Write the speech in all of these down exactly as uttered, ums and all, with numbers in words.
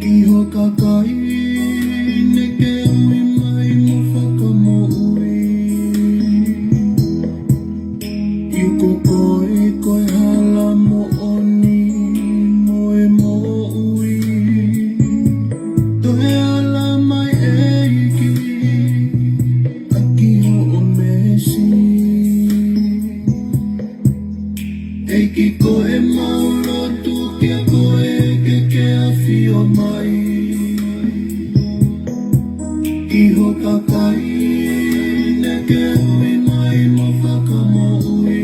ʻI ho kakai, neke ui mai mo fakamoʻui. ʻI ko koe ko e hala moʻoni mo e moʻui. Toe ala mai ʻEiki, ʻaki hoʻo meesi. ʻEiki, ko ʻemau lotu kia koe ke ke ʻafio mai. ʻI ho kakai, neke ui mai mo fakamoʻui.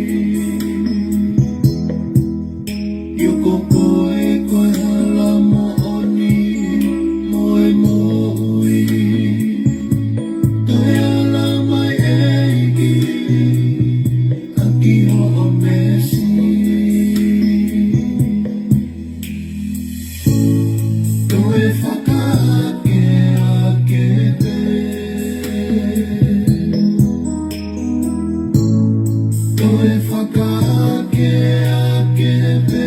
ʻI ko koe ko e hala moʻoni mo e moʻui. Toe ala mai ʻEiki, ʻaki hoʻo meesi. Toe fakaʻakeʻake pē. Toe fakaʻakeʻake pē.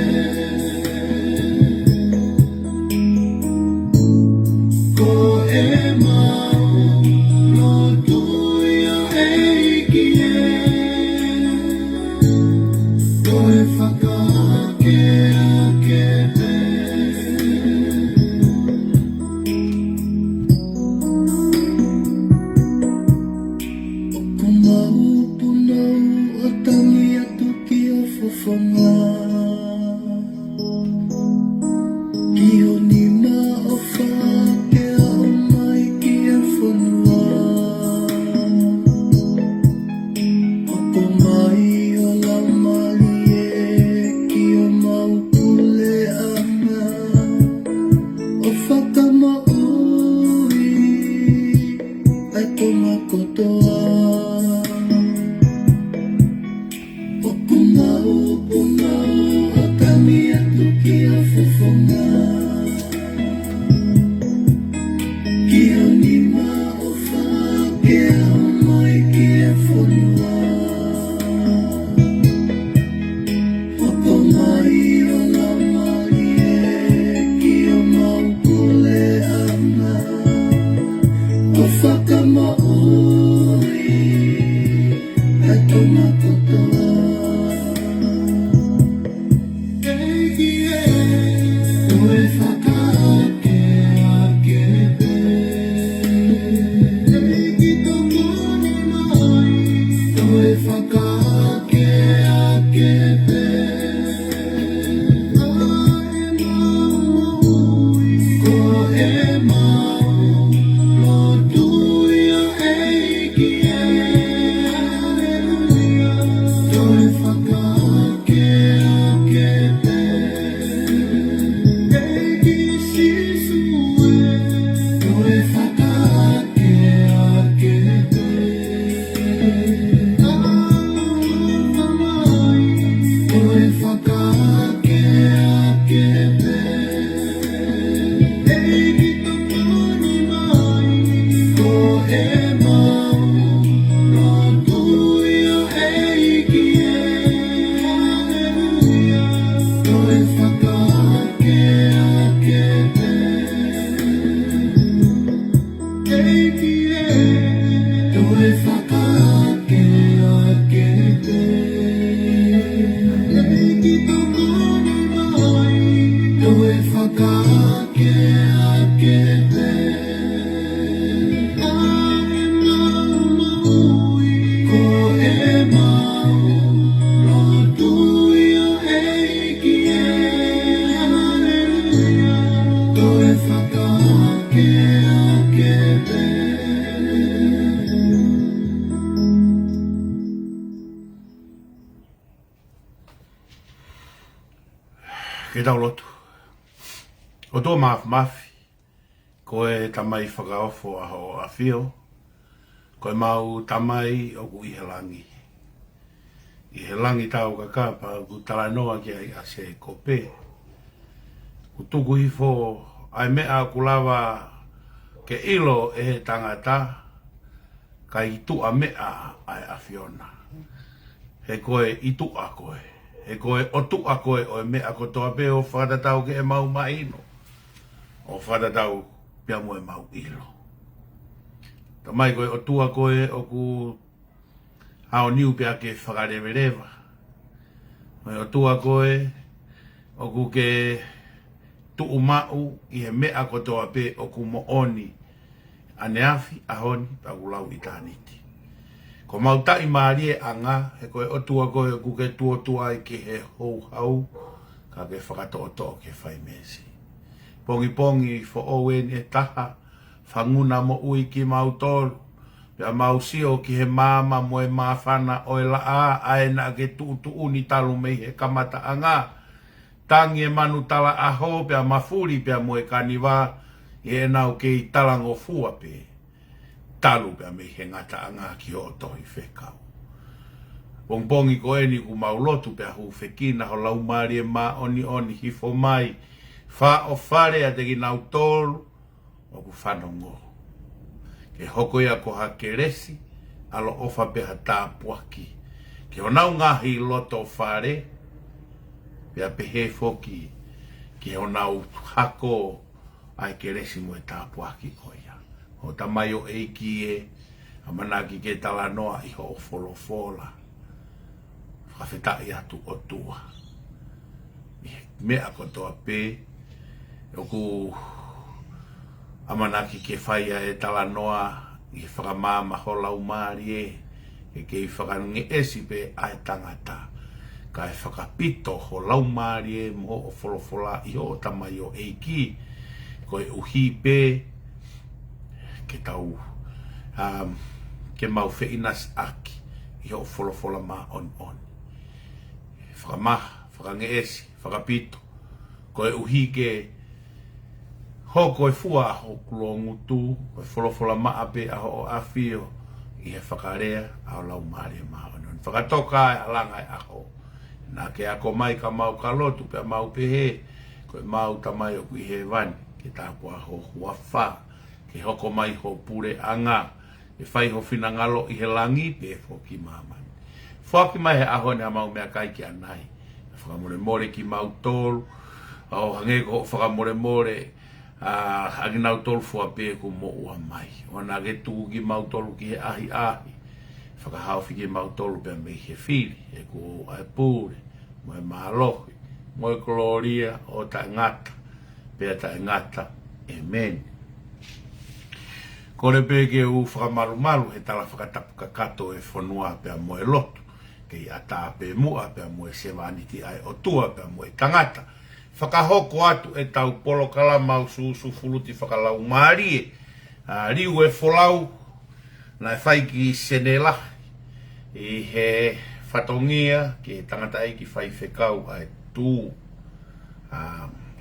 Ko ʻemau lotu ia ʻEiki ē. Toe fakaʻakeʻake pē. ʻOku mau punou ʻo tangi atu ki ho fofonga. Ki ho nima ʻofa ke aʻu mai ki he fonua. ʻOku mai ho laumālie ki homau puleʻanga. ʻO fakamoʻui ʻa e Tonga kotoa. ʻOku mau punou ʻo tangi atu ki ho fofonga. Ki ho nima ʻofa ke aʻu mai ki he fonua. ʻOku mai ho laumālie ki homau puleʻanga. ʻO fakamoʻui ʻa e Tonga kotoa. ʻEiki ē, toe fakaʻakeʻake pē. ʻEiki tokoni mai, toe fakaʻakeʻake pē. ʻA ʻemau moʻui, ko ʻemau lotu ia ʻEiki ē. Haleluia. Toe fakaʻakeʻake pē. ʻEiki Sīsū ē, toe fakaʻakeʻake pē. ʻAloha mai, toe fakaʻakeʻake pē. ʻEiki tokoni mai, ko ʻemau lotu ia ʻEiki ē. Haleluia. Toe fakaʻakeʻake pē. ʻEiki ē, toe fakaʻakeʻake pē. ʻEiki tokoni mai, toe fakaʻakeʻake pē. ʻA ʻemau moʻui, ko ʻemau lotu ia ʻEiki ē. Haleluia. Toe fakaʻakeʻake pē. Ke tau lotu. ʻOtua Māfimafi, ko e Tamai fakaofo ʻa hoʻo ʻAfio, ko ʻemau Tamai ʻoku ʻi he langi. ʻI he langi taukakapa ʻoku talanoa ki ai ʻa Sēkope. ʻOku tuku hifo ʻa e meʻa ʻoku lava ke ʻilo ʻe he tangata, ka ʻi tuʻa meʻa ʻa e ʻAfiona. He ko e ʻi tuʻa koe. He ko e ʻOtua koe ʻo e meʻa kotoa pē ʻo fakatatau ki heʻemau mahino. ʻo fakatatau pea mo ʻemau ʻilo. Tamai, ko e ʻOtua koe ʻoku ʻaoniu pea ke fakaleveleva. Ko e ʻOtua koe ʻoku ke tuʻumaʻu ʻi he meʻa kotoa pē ʻoku moʻoni, ʻaneafi, ʻaho ni, pea ʻoku lau ʻitāniti. Ko homau taʻimālieʻanga, he ko e ʻOtua koe ʻoku ke tuotuai ki he houhau, ka ke fakatoʻotoʻo ke fai meesi. Pongipongi foʻou eni ʻe taha, fanguna moʻui kimautolu, pea mau sio ki he maama mo e māfana ʻo e laʻā, ʻa ē naʻa ke tuʻutuʻuni talu mei he kamataʻanga. Tangi e manu talaʻaho, pea mafuli pea mo e kaniva, ʻi heʻenau kei talangofua pē talu pea mei he ngataʻanga ki hoʻo tohi fekau. Pongipongi ko eni ʻoku mau lotu pea hūfekina ho Laumālie Māʻoniʻoni hifo mai, fāʻofale ʻiate kinautolu ʻoku fanongo. Ke hoko ia ko ha kelesi, ʻaloʻofa pea ha tāpuaki ki honau ngaahi loto fale, pea pehē foki ki honau hako ʻa e kelesi mo e tāpuaki ko ia. Ho Tamai ʻo e ʻEiki ē, ʻamanaki ke talanoa ʻi hoʻo folofola. Fakafetaʻi atu ʻOtua. ʻI he meʻa kotoa pē ʻoku ʻamanaki ke fai ai e talanoa, ʻi he fakamaama ho Laumālie, ke kei fakangeʻesi pē ʻa e tangata, kae fakapito ho Laumālie mo hoʻo folofola ʻi hoʻo tamaioʻeiki, koeʻuhi pē ke tau, um, ke mau feʻinasiʻaki ʻi hoʻo folofola māʻoniʻoni. Fakamaha, fakangeʻesi, fakapito, koeʻuhi ke hoko e fua ʻa hoku loungutu, ko e folofola maʻa pē ʻa hoʻo ʻAfio, ʻi he fakalea ʻa ho Laumālie Māʻoniʻoni. Fakatoka e ʻalanga e ʻaho. Naʻa ke ako mai ka mau ka lotu pea mau pehē, ko ʻemau Tamai ʻoku ʻi hēvani, ke tāpuhā ho huafa, ke hoko mai ho puleʻanga, ke fai ho finangalo ʻi he langi pea foki ʻi māmani. Foaki mai he ʻaho ni haʻamau meʻakai ki ʻanai. Fakamolemole kimautolu, ʻo hangē ko hoʻo fakamolemole, ʻa, ʻa kinautolu fua pē kuo moʻua mai. ʻOua naʻa ke tuku kimautolu ki he ʻahiʻahi. Fakahaofi kimautolu pea mei he fili, he kuo ʻa e pule, mo e mālohi, mo e kolōlia ʻo taʻengata pea taʻengata. ʻĒmeni. Kole pē ke u fakamalumalu he tala fakatapu kakato e fonua pea mo e lotu, kei ʻatā pē muʻa pea mo e sevāniti ʻa e ʻOtua pea mo e tangata. Fakahoko atu ʻetau polokalama ʻo Sūsū Fuluti Fakalaumālie, ʻa, Liu e Folau, naʻe fai ki Senela, ʻi he fatongia ki he tangataʻeiki faifekau ʻa e Tū, ʻa,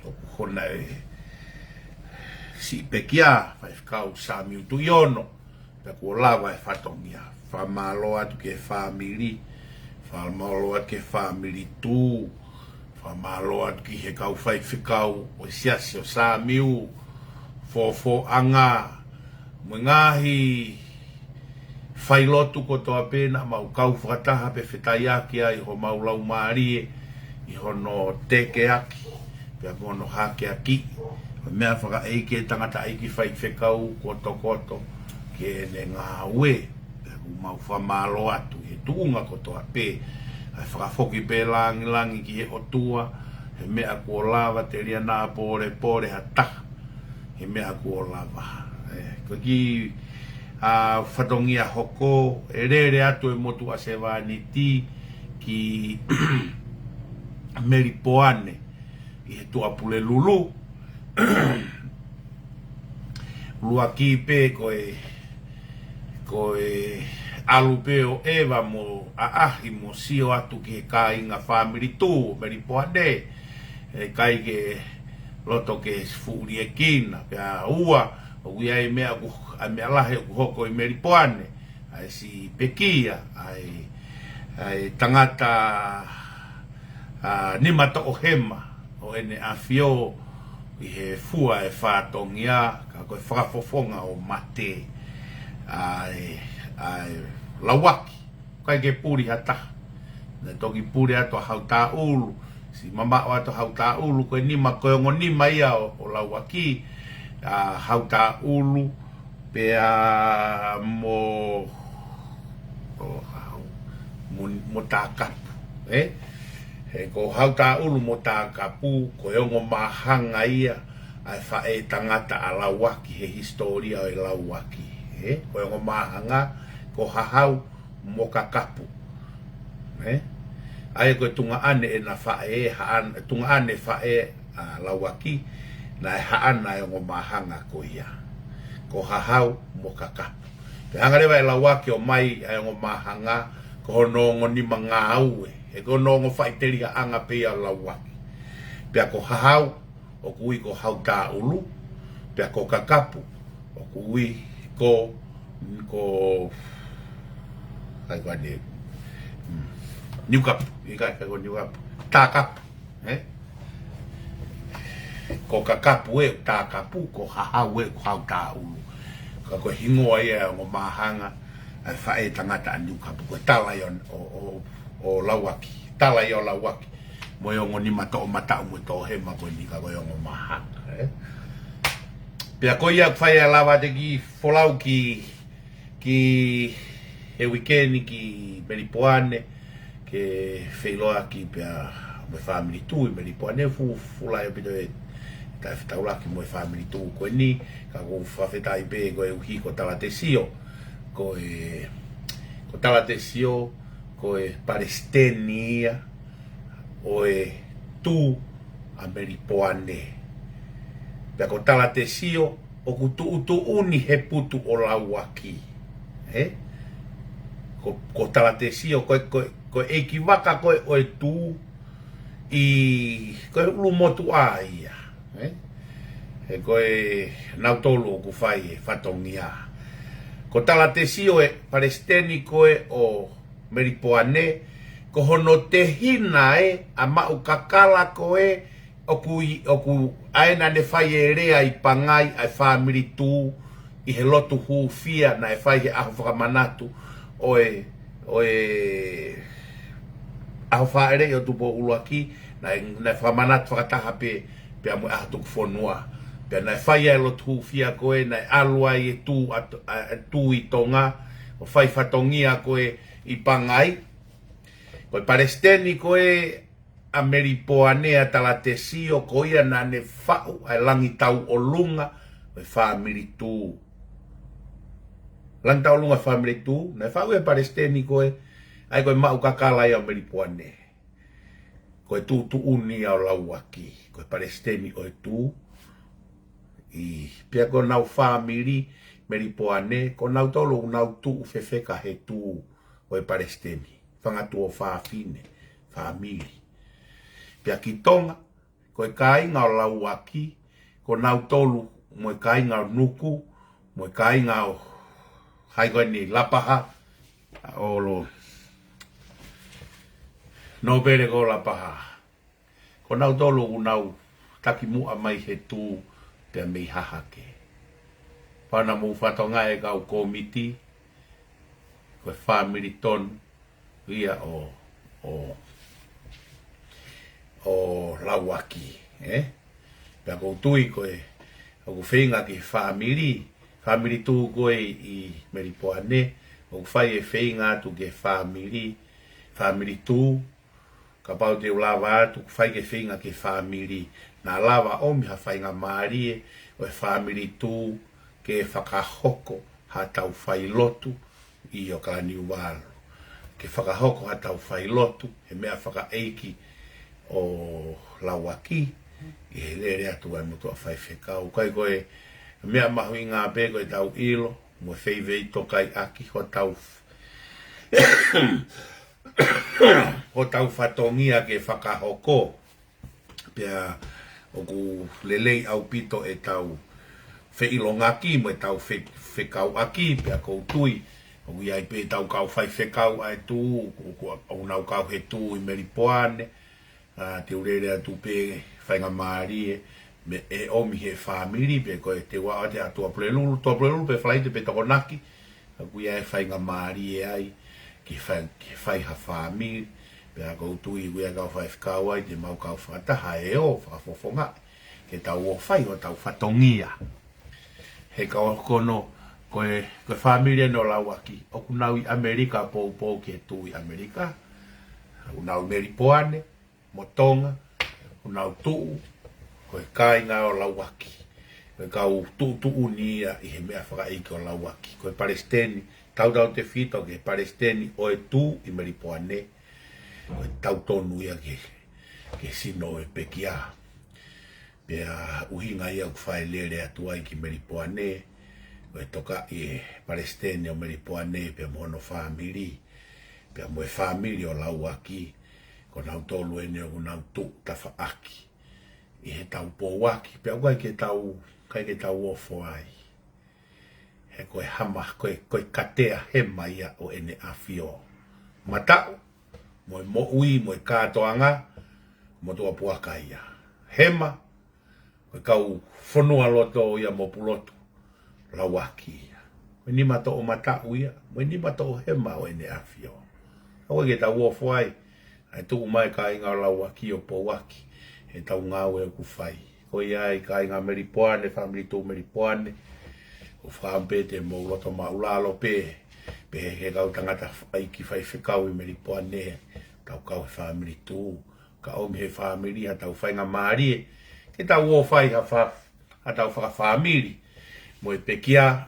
ʻoku hona e siʻi pekia, faifekau Samiu Tuʻiono, pea kuo lava e fatongia. Fakamālō atu ki he fāmili, fakamālō atu ki he fāmili Tū, fakamālō atu ki he kau faifekau ʻo e siasi ʻo Samiu, Fofoʻanga, mo e ngaahi failotu kotoa pē naʻa mau kau fakataha pea fetaiaki ai homau laumālie ʻi hono tekeaki pea mo hono hakeakiʻi ʻo e meʻa fakaʻeiki e tangataʻeiki faifekau kotokoto ki heʻene ngāue. Pea ʻoku mau fakamālō atu he tuʻunga kotoa pē, ʻa e fakafoki pē lāngilangi ki he ʻOtua, he meʻa kuo lava telia naʻa pōlepole ha taha, he meʻa kuo lava. ʻE, ko e kiʻi, ʻa, fatongia hoko, ʻe lele atu e motuʻa sevāniti ki Melipoane, ʻi he Tuʻapulelulu. ʻUluaki pē ko e, ko e ʻalu pē ʻo ʻeva mo ʻaʻahi mo sio atu ki he kāinga fāmili Tū, Melipoane, ʻe ʻikai ke loto ke fuʻuliekina. Pea ua, ʻoku ʻi ai e meʻa ʻoku, ʻa e meʻa lahi ʻoku hoko ʻi Melipoane, ʻa e siʻi pekia, ʻa e, ʻa e tangata, ʻa, nima toʻohema ʻo ʻEne ʻAfio ʻi he fua e fatongia, ka ko e fakafofonga ʻo mate, ʻa e, ʻa e Lauaki, ʻikai ke puli ha taha. Naʻe toki puli atu ʻa Hautaʻulu, siʻi mamaʻo atu ʻa Hautaʻulu, ko e nima, ko e ongo nima ia ʻo, ʻo Lauaki, ʻa Hautaʻulu pea mo, ʻo, mo, mo Takapu, ē? He ko Hautaʻulu mo Takapu, ko e ongo māhanga ia ʻa e faʻētangata ʻa Lauaki he hisitōlia ʻo e Lauaki, ē? Ko e ongo māhanga ko Hahau mo Kakapu. Ē? ʻA ia ko e tuongaʻane ʻena faʻē, haʻan-, tuongaʻane faʻē ʻa Lauaki, naʻe haʻana e ongo māhanga ko ia. Ko Hahau mo Kakapu. Pea hanga leva ʻe Lauaki ʻo ʻomai ʻa e ongo māhanga, ko hono ongo nima ngāue. He ko hono ongo faʻitelihaʻanga pē ia ʻo Lauaki. Pea ko Hahau, ʻoku ui ko Hautaʻulu, pea ko Kakapu, ʻoku ui ko, ko, ʻai ko ane, mm, Niukapu, ʻikai, ʻikai ko Niukapu, Takapu, ē? Ko Kakapu ē, Takapu, ko Hahau ē, ko Hautaʻulu. Ka ko e hingoa ia ʻo e ongo māhanga, ʻa e faʻētangata ʻa Niukapu, ko e tala ia ʻo, ʻo, ʻo, ʻo Lauaki, tala ia ʻo Lauaki. Mo e ongo nima toʻomataʻu mo e toʻohema ko eni ka ko e ongo māhanga, ē? Pea ko ia ʻoku fai ʻa e lava atu e kiʻi folau ki, ki he uike ni ki Melipoane, ke feʻiloaki pea mo e fāmili Tū ʻi Melipoane, fuʻu, fuʻu lahi ʻaupito e taʻefetaulaki mo e fāmili Tū ko eni, ka ʻoku ou fakafetaʻi pē koeʻuhi ko Talatesio, ko e, ko Talatesio, ko e palesiteni ia ʻo e Tū ʻa Melipoane. Pea ko Talatesio ʻoku tuʻutuʻuni he putu ʻo Lauaki. Ē? Ko, ko Talatesio, ko e, ko e, ko e ʻeikivaka ko ē ʻo e Tū ʻi, ko e ʻulumotuʻa ia. Ē? He ko e nautolu ʻoku fai e fatongia. Ko Talatesio e palesiteni ko ē ʻo Melipoane, ko hono tehina ē ʻa Maʻukakala ko ē ʻoku ʻi, ʻoku ʻa ē naʻa ne fai e lea ʻi Pangai ʻa e fāmili Tū ʻi he lotu hūfia naʻe fai he ʻaho fakamanatu ʻo e, ʻo e ʻaho fāʻeleʻi ʻo Tupou ʻUluaki, naʻe, naʻe fakamanatu fakataha pē, pea mo e ʻaho tuku fonua. Pea naʻe fai ai e lotu hūfia ko ē, naʻe ʻalu ai e Tū ʻa, ʻa, ʻa Tū ʻi Tonga, ʻo fai fatongia ko ē ʻi Pangai. Ko e palesiteni ko ē ʻa Melipoane ʻa Talatesio, ko ia naʻa ne faʻu ʻa e langi tauʻolunga ʻo e fāmili Tū. Langi tauʻolunga fāmili Tū, naʻe faʻu ʻe he palesiteni ko ē, ʻa ia ko e Maʻukakala ia ʻo Melipoane. Ko e tuʻutuʻuni ia ʻo Lauaki, ko e palesiteni ʻo e Tū. ʻI, pea ko honau fāmili Melipoane, ko nautolu ʻoku nau tuʻu fefeka he Tū ʻo e palesiteni. Fanga tuofāfine, fāmili. Pea ki Tonga, ko e kāinga ʻo Lauaki, ko nautolu mo e kāinga ʻo Nuku, mo e kāinga ʻo hai ko eni Lapaha, ʻa olo. Nōpele ko Lapaha. Ko nautolu ʻoku nau takimuʻa mai he Tū pea mei Hahake. Pea naʻa mou fatongia e kau kōmiti, ko e fāmili tonu ia ʻo, ʻo, ʻo Lauaki, ē? Pea ʻoku ou tui ko e, ʻoku feinga ki he fāmili, fāmili Tū ko ē ʻi Melipoane, ʻoku fai e feinga atu ki he fāmili, fāmili Tū, kapau te u lava atu, ʻoku fai ke feinga ki he fāmili, naʻa lava ʻomi ha faingamālie, ʻo e fāmili Tū, ke fakahoko haʻatau failotu ʻi ʻOkalani Uvalu. Ke fakahoko haʻatau failotu, he meʻa fakaʻeiki ʻo Lauaki, ʻi he lele atu ʻa e motuʻa faifekau. Kai ko e meʻa mahuʻinga pē ko ʻetau ʻilo, mo e feifeitokaiʻaki hotau hotau fatongia ke fakahoko. Pea ʻoku lelei ʻaupito ʻetau feʻilongaki mo ʻetau fe-, fekauʻaki, pea ʻoku ou tui ʻoku ʻi ai pē ʻetau kau faifekau ʻa e Tū, ʻoku, ʻoku, ʻoku nau kau he Tū ʻi Melipoane, ʻa, te u lele atu pē faingamālie, mei he ʻomi he fāmili, pea ko e te u ʻalu atu ʻa Tuʻapulelulu, Tuʻapulelulu pē Falaite pē Tokonaki, ʻoku ʻi ai e faingamālie ai, ke fai, ke fai ha fāmili, pea ʻoku ou tui ʻoku ʻi ai e kau faifekau ai, te mau kau fakataha ʻo fakafofongaʻi, ke tau ō fai hotau fatongia. He ka ʻoku ʻi ai, ko e, ko e fāmili ʻeni ʻo Lauaki, ʻoku nau ʻi ʻAmelika poupou ki he tuʻu ʻi ʻAmelika. ʻOku nau ʻi Melipoane mo Tonga, ʻoku nau tuʻu, ko e kāinga ʻo Lauaki. Ko e kau tuʻutuʻuni ia ʻi he meʻa fakaʻeiki ʻo Lauaki. Ko e palesiteni, tautautefito ki he palesiteni ʻo e tuʻu ʻi Melipoane, ko e tautonu ia ki he, ki he sino ʻo e pekia. Pea ʻuhinga ia ʻoku fai e lele atu ai ki Melipoane, ko e tokaʻi e palesiteni ʻo Melipoane pea mo hono fāmili, pea mo e fāmili ʻo Lauaki, ko nautolu ʻeni ʻoku nau tuʻu tafaʻaki ʻi he tau pouaki, pea ʻoku ʻikai ke tau, ʻikai ke tau ofo ai. He ko e hama, ko e, ko e katea hema ia ʻo ʻEne ʻAfio. Mataʻu, mo e moʻui, mo e kātoanga, motuʻa puaka ia. Hema, ko e kau fonua loto ia mo Pulotu, Lauaki ia. Ko e nima toʻomataʻu ia, mo e nima toʻohema ʻo ʻEne ʻAfio. ʻOku ʻikai ke tau ofo ai, ʻa e tuʻu mai kāinga ʻo Lauaki ʻo pouaki, he tau ngāue ʻoku fai. Ko ia ai kāinga Melipoane, fāmili tuʻu Melipoane, ʻoku ou fakaʻamu pē te mou loto māʻulalo pē, pehē ki he kau tangata ʻeiki faifekau ʻi Melipoane, tau kau he fāmili tuʻu, ka ʻomi he fāmili ha tau faingamālie, ke tau ō fai ha fa-, ha tau fakafāmili, mo e pekia,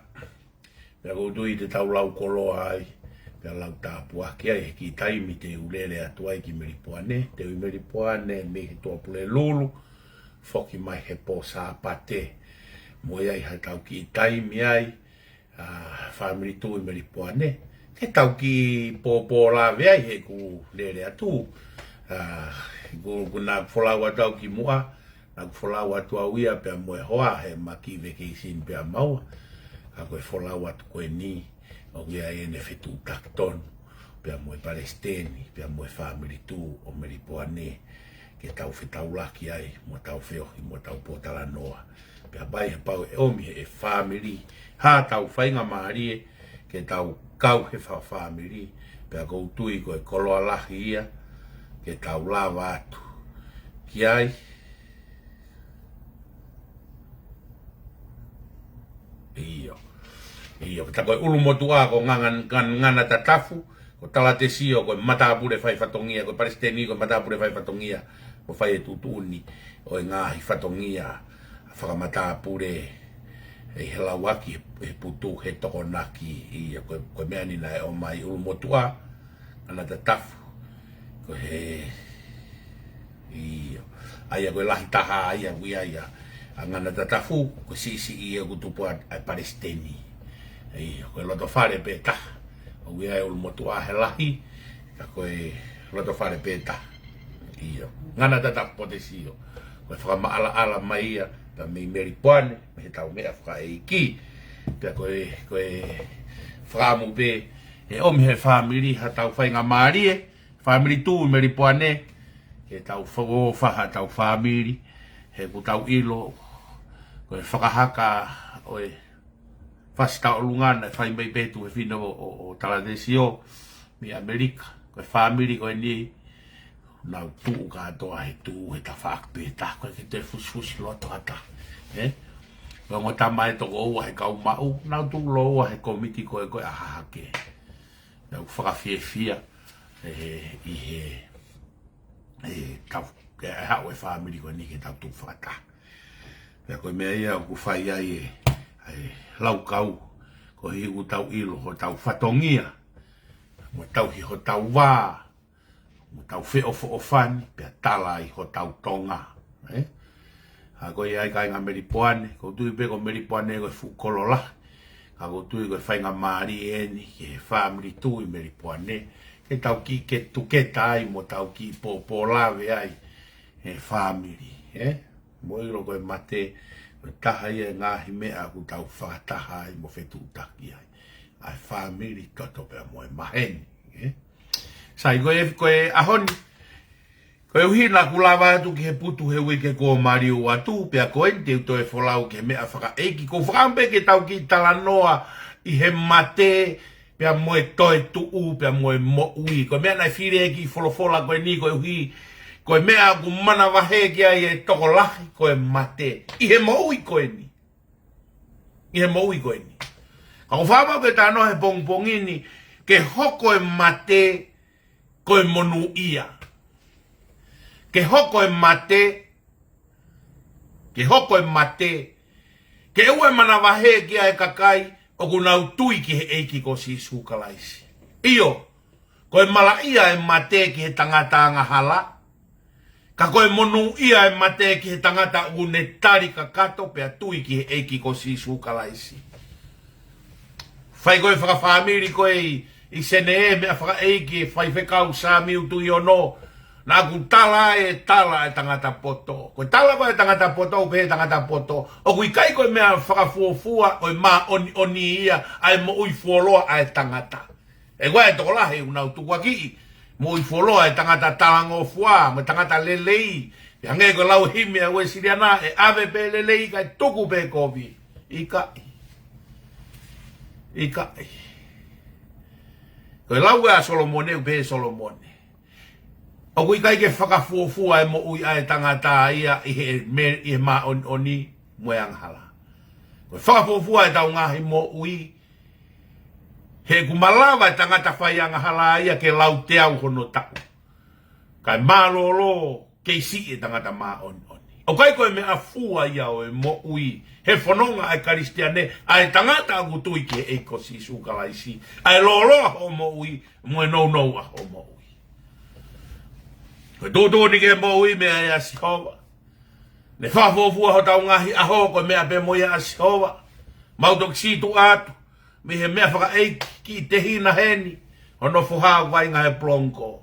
pea ʻoku ou tui te tau lau koloa ai, pea lau tāpuaki ai, he kiʻi taimi te u lele atu ai ki Melipoane, te u ʻi Melipoane, mei he Tuʻapulelulu, foki mai he pō Sāpate, mo ʻi ai ha tau kiʻi taimi ai, ʻa, fāmili tuʻu ʻi Melipoane, ke tau kiʻi pōpō lave ai he ʻoku lele atu, ʻa, ʻoku, ʻoku na folau atu au ki muʻa, naʻa ku folau atu au ia pea mo e hoa he maki vacation pea maua. Ka ko e folau atu ko eni, ʻoku ʻi ai ʻene fetuʻutaki tonu, pea mo e palesiteni, pea mo e fāmili tuʻu ʻo Melipoane, ke tau fetaulaki ai, mo tau feohi, mo tau pōtalanoa. Pea ʻe pau he pau ʻe ʻomi he fāmili, ha tau faingamālie, ke tau kau he fa-, fāmili, pea ʻoku ou tui ko e koloa lahi ia, ke tau lava atu ki ai. ʻIo. ʻIo, pea ko e ʻulumotuʻa ko Ngana, Ngana, Ngana Tatafu, ko Talatesio ko e matāpule fai fatongia, ko e palesiteni ko e matāpule fai fatongia, ʻoku fai e tuʻutuʻuni ʻo e ngaahi fatongia fakamatāpule ʻi he Lauaki, he putu, he Tokonaki. ʻIo, ko e, ko e meʻa ni naʻe ʻomai ʻulumotuʻa, Ngana Tatafu. Ko e, ʻio. ʻA ia ko e lahi taha ia ʻoku ʻi ai ʻa Ngana Tatafu, ko e siʻisiʻi ia ʻoku tupu ai ʻa e palesiteni. ʻIo, ko e lotofale pē taha. ʻOku ʻi ai ʻulumotuʻa he lahi, ka ko e lotofale pē taha. ʻIo. Ngana Tatafu Potesio. Ko e fakamaʻalaʻala mai ia, pea mei Melipoane, mei he tau meʻa fakaʻeiki. Pea ko e, ko e fakaʻamu pē, ʻe ʻomi he fāmili ha tau faingamālie, fāmili tuʻu ʻi Melipoane, ke tau fa-, ō fai ha tau fāmili, he ʻoku tau ʻilo, ko e fakahaka ʻo e fasi tauʻolunga naʻe fai mai pē he tuofefine ʻo, ʻo, ʻo Talatesio, mei ʻAmelika, ko e fāmili ko eni, nau tuʻu kātoa he tuʻu he tafaʻaki pē taha, ʻikai ke toe fusifusi loto ha taha, ē? Ko e ongo tama ʻe toko ua he kau maʻu, nau tuʻu lōua he kōmiti ko ē ko e ʻa Hahake. Naʻa ku fakafiefia, ē, ʻi he, ʻe tau, ʻe haʻu e fāmili ko eni ke tau tuʻu fakataha. Pea ko e meʻa ia ʻoku fai ai e, e laukau, koeʻuhi ʻoku tau ʻilo hotau fatongia, mo tauhi hotau vā, mo tau feʻofoʻofani, pea tala ai hotau Tonga, ē? ʻA ko ia ai kāinga Melipoane, ʻoku ou tui pē ko Melipoane ko e fuʻu kolo lahi, ka ʻoku ou tui ko e faingamālie eni ki he fāmili tuʻu ʻi Melipoane, ke tau kiʻi ke tuketa ai mo tau kiʻi pōpō lave ai he fāmili, ē? Mou ʻilo ko e mate, ko e taha ia e ngaahi meʻa ʻoku tau fakataha ai mo fetuʻutaki ai. ʻA e fāmili toto pea mo e maheni, ē? Sai, ko e, ko e ʻaho ni, koeʻuhi naʻa ku lava atu ki he putu he uike kuo maliu atu, pea ko eni te u toe folau ki he meʻa fakaʻeiki, ʻoku ou fakaʻamu pē ke tau kiʻi talanoa ʻi he mate, pea mo e toetuʻu, pea mo e moʻui. Ko e meʻa naʻe fili ʻe he kiʻi folofola ko eni koeʻuhi, ko e meʻa ʻoku manavahē ki ai e tokolahi, ko e mate. ʻI he moʻui ko eni. ʻi he moʻui ko eni. Ka ʻoku ou fakaʻamu ke talanoa he pongipongi ni, ke hoko e mate ko e monūʻia. Ke hoko e mate, ke hoko e mate, ke ʻoua ʻe manavahē ki ai e kakai ʻoku nau tui ki he ʻEiki ko Sīsū Kalaisi. ʻIo, ko e malaʻia e mate ki he tangata angahala, ka ko e monūʻia e mate ki he tangata ʻoku ne tali kakato pea tui ki he ʻEiki ko Sīsū Kalaisi. Fai ko e fakafāmili ko ē ʻi, ʻi Senē, meʻa fakaʻeiki, faifekau Samiu Tuʻiono, naʻa ku tala e tala e tangata poto. Ko e tala ko e tangata poto, ʻoku pehē tangata poto, ʻoku ʻikai ko e meʻa fakafuofua ʻo e māʻoniʻoni ia ʻa e moʻui fuoloa ʻa e tangata. ʻE ʻoua ʻe tokolahi ʻoku nau tukuakiʻi moʻui fuoloa e tangata talangofua, mo e tangata lelei. Pea hangē ko e lau himi ʻa Uēsiliana, ʻe ʻave pē lelei kae tuku pē kovi. ʻIkai. ʻIkai. Ko e lau ʻa Solomone, ʻoku pehē Solomone, ʻoku ʻikai ke fakafuofua e moʻui ʻa e tangata ia ʻi he me-, ʻi he māʻoniʻoni mo e angahala. Ko e fakafuofua ʻetau ngaahi moʻui, he ʻoku malava e tangata faiangahala ia ke lau teau hono taʻu, kae mālōlō kei siʻi e tangata māʻoniʻoni. ʻOku ʻikai ko e meʻafua ia ʻo e moʻui he fononga ʻa e Kalisitiane, ʻa e tangata ʻoku tui ki he ʻEiki ko Sīsū Kalaisi, ʻa e lōloa hoʻo moʻui mo e nounou ʻa hoʻo moʻui. Ko e tuʻutuʻuni ki he moʻui meia Sihova. Ne fakafuofua hotau ngaahi ʻaho, ko e meʻa pē mo ia ʻa Sihova. Mau toki sītuʻa atu mei he meʻa fakaʻeiki, kiʻi tehina heni, hono foha ʻoku vaʻinga he polongo.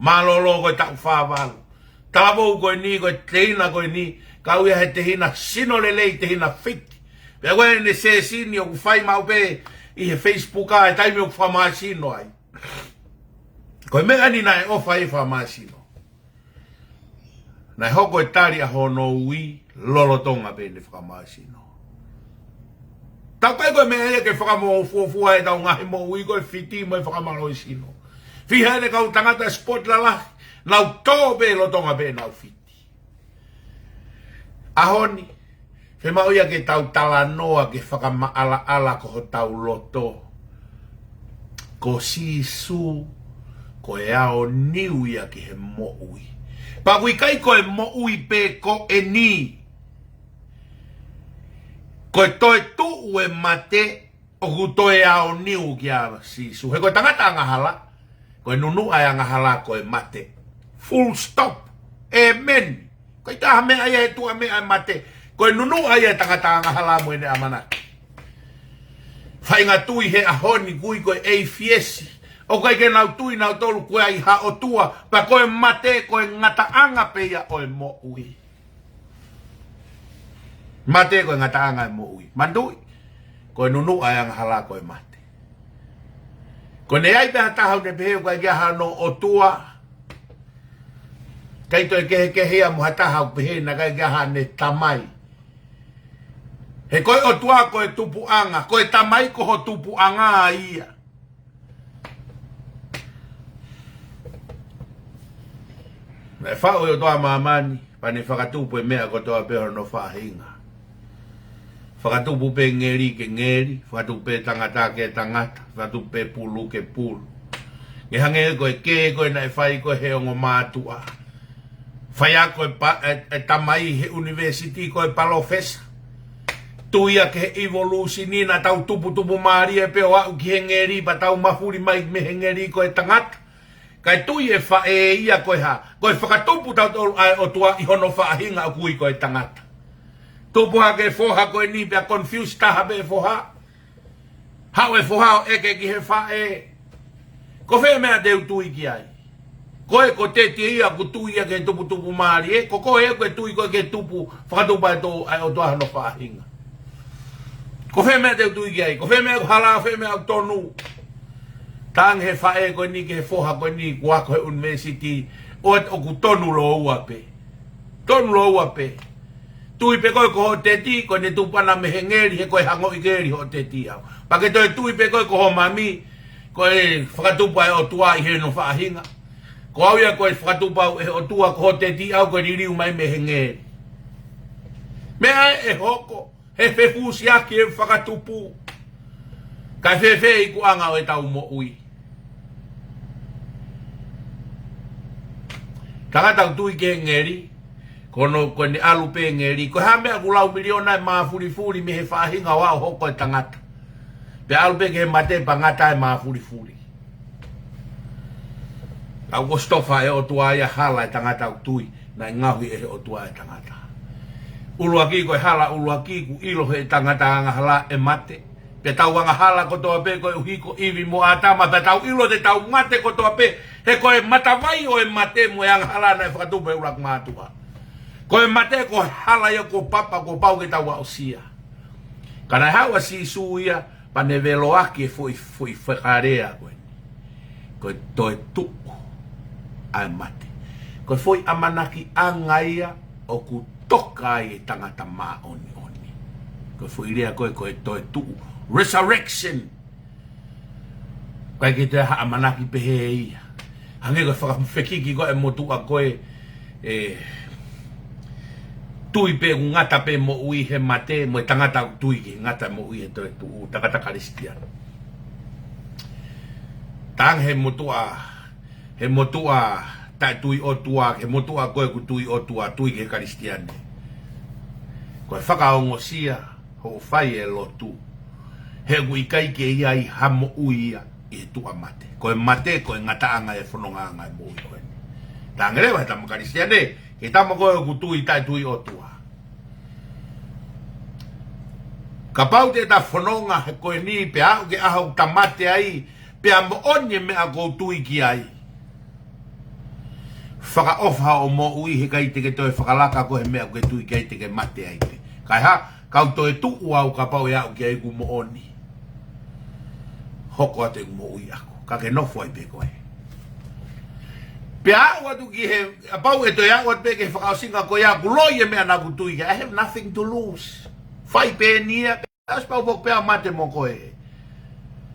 Mālōlō ko e taʻu fā valu. Talavou ko eni, ko e tehina ko eni, kau ia he tehina sino lelei, tehina fiti. Pea ko ʻene sēsini ʻoku fai maʻu pē ʻi he Facebook ʻa e taimi ʻoku fakamāsino ai. Ko e meʻa ni naʻe ʻofa ai e fakamāsino. Naʻe hoko e tali ʻa hono ui lolotonga pē ʻene fakamāsino. Tau kai ko e meʻa ia ke fakamoʻofuofua ʻetau ngaahi moʻui ko e fiti mo e fakamālohisino. Fiha ʻene kau tangata sport lalahi, nau tō pē lolotonga pē ʻenau fiti. ʻAho ni, fiemaʻu ia ke tau talanoa ke fakamaʻalaʻala ko hotau loto. Ko Sīsū, ko e aoniu ia ki he moʻui. Pea ʻoku ʻikai ko e moʻui pē ko eni. Ko e toetuʻu e mate, ʻoku toe aoniu kia Sīsū. He ko e tangata angahala, ko e nunuʻa e angahala ko e mate. Full stop. ʻĒmeni. ʻIkai ha meʻa ia ʻe tuʻa meʻa e mate. Ko e nunuʻa ia e tangata angahala mo ʻene ʻamanaki. Faʻahinga tui he ʻaho ni ʻoku ui ko e ʻeifiesi. ʻOku ʻikai ke nau tui nautolu ʻoku ʻi ai ha ʻOtua. Pea ko e mate, ko e ngataʻanga pē ia ʻo e moʻui. Mate ko e ngataʻanga e moʻui. Manatuʻi, ko e nunuʻa e angahala ko e mate. Ko ʻene ʻi ai pē ha taha ʻoku ne pehē ʻoku ʻikai ke ʻi ai hano ʻOtua, ʻikai toe kehekehe ia mo ha taha ʻoku pehē naʻe ʻikai ke ʻi ai haʻane Tamai. He ko e ʻOtua ko e tupuʻanga, ko e Tamai ko ho tupuʻanga ia. Naʻe faʻu ʻe he ʻOtua ʻa māmani, pea ne fakatupu e meʻa kotoa pē hono faʻahinga. Fakatupu pē ngeli ke ngeli, fakatupu pē tangata ke tangata, fakatupu pē pulu ke pulu. Ke hangē ko e kē ko ē naʻe fai ko ē he ongo mātuʻa. Faiako e pa-, e, e tamai he ʻunivēsiti ko e palōfesa. Tui ia ki he ʻivolūsini naʻa tau tuputupu mālie pē ʻo aʻu ki he ngeli pea tau mafuli mai mei he ngeli ko e tangata. Kae tui e faʻē ia ko e hā? Ko e fakatupu tautolu ʻa e ʻOtua ʻi hono faʻahinga ʻoku ui ko e tangata. Tupu hake e foha ko eni pea confuse taha pē e foha. Haʻu e foha ʻo ʻeke ki he faʻē. Ko fē meʻa te u tui ki ai? Ko e ko Teti ia ʻoku tui ia ki he tuputupu mālie, ko koe ʻoku ke tui koe ki he tupu, fakatupu ʻa e ʻOtua hono faʻahinga. Ko fē meʻa te u tui ki ai? Ko fē meʻa ʻoku hala, fē meʻa ʻoku tonu? Tangi he faʻē ko eni ki he foha ko eni kuo ako he ʻunivēsiti, ʻoku tonu lōua pē. Tonu lōua pē. Tui pē koe ko hoʻo teti, ko ʻene tupu ʻana mei he ngeli, he ko e hangoʻi ngeli hoʻo teti au. Pea ke toe tui pē koe ko hoʻo mami, ko e fakatupu ʻa e ʻOtua ʻi hono faʻahinga. Ko au ia ko e fakatupu au ʻe he ʻOtua, ko hoʻo teti au ko e liliu mai mei he ngeli. Meʻa ē ʻe hoko, he fefusiaki e fakatupu. Kae fēfē ʻi he ikuʻanga ʻo ʻetau moʻui? Tangata ʻoku tui ki he ngeli, ko hono, ko ʻene ʻalu pē ngeli, ko e hā e meʻa ʻoku lau miliona e māfulifuli mei he faʻahinga ʻo aʻu ʻo hoko e tangata? Pea ʻalu pē ki he mate pea ngata e māfulifuli. Ka ʻoku ʻosi tofa ʻe he ʻOtua ia hala e tangata ʻoku tui naʻe ngaohi ʻe he ʻOtua e tangata. ʻUluaki ko e hala ʻuluaki kuo ʻilo ʻe he tangata angahala e mate. Pea tau angahala kotoa pē koeʻuhi ko ʻIvi mo ʻĀtama, pea tau ʻilo te tau mate kotoa pē, he ko e matavai ʻo e mate mo e angahala naʻe fakatupu ʻe he ʻuluaki mātuʻa. Ko e mate ko e hala ia kuo papa kuo pau ke tau aʻusia. Ka naʻe haʻu ʻa Sīsū ia, pea ne veloʻaki e foʻi, foʻi fakalea ko eni. Ko e toetuʻu ʻa e mate. Ko e foʻi ʻamanakiʻanga ia ʻoku toka ai e tangata māʻoniʻoni. Ko e foʻi lea ko ē, ko e toetuʻu. Resurrection. ʻIkai ke toe ha ʻamanaki pehē ia. Hangē ko e fakafekiki ko ē ʻa e motuʻa ko ē, ʻe tui pē ʻoku ngata pē moʻui he mate, mo e tangata ʻoku tui ki he ngata moʻui he toetuʻu, tangata Kalisitiane. Tang he motuʻa, he motuʻa taʻetui ʻOtua, he motuʻa ko ē ʻoku tui ʻOtua, tui ki he Kalisitiane. Ko e fakaongosia hoʻo fai e lotu, he ʻoku ʻikai ke ʻi ai ha moʻui ia ʻi he tuʻa mate. Ko e mate, ko e ngataʻanga e fonongaʻanga e moʻui ko eni. Tang leva he tama Kalisitiane, ki he tama ko ē ʻoku tui taʻetui ʻOtua. Kapau te ta fononga he ko eni, pea aʻu ki he ʻaho ʻoku ta mate ai, pea moʻoni e meʻa ʻoku ou tui ki ai, fakaʻofa hoʻo moʻui, he ʻikai te ke toe fakalaka koe he meʻa ʻoku ke tui ki ai, te ke mate ai pē. Kae hā, kau toetuʻu au kapau ʻe aʻu ki ai ʻeku moʻoni. Hoko atu ʻeku moʻui ʻaʻaku, ka ke nofo ai pē koe. Pea aʻu atu ki he, kapau ʻe toe aʻu atu pē ki he fakaʻosinga ko ia ʻoku loi e meʻa naʻá ku tui ki ai, I have nothing to lose. Fai pē eni ia, ʻosi pau foki pē ʻa e mate mo koe.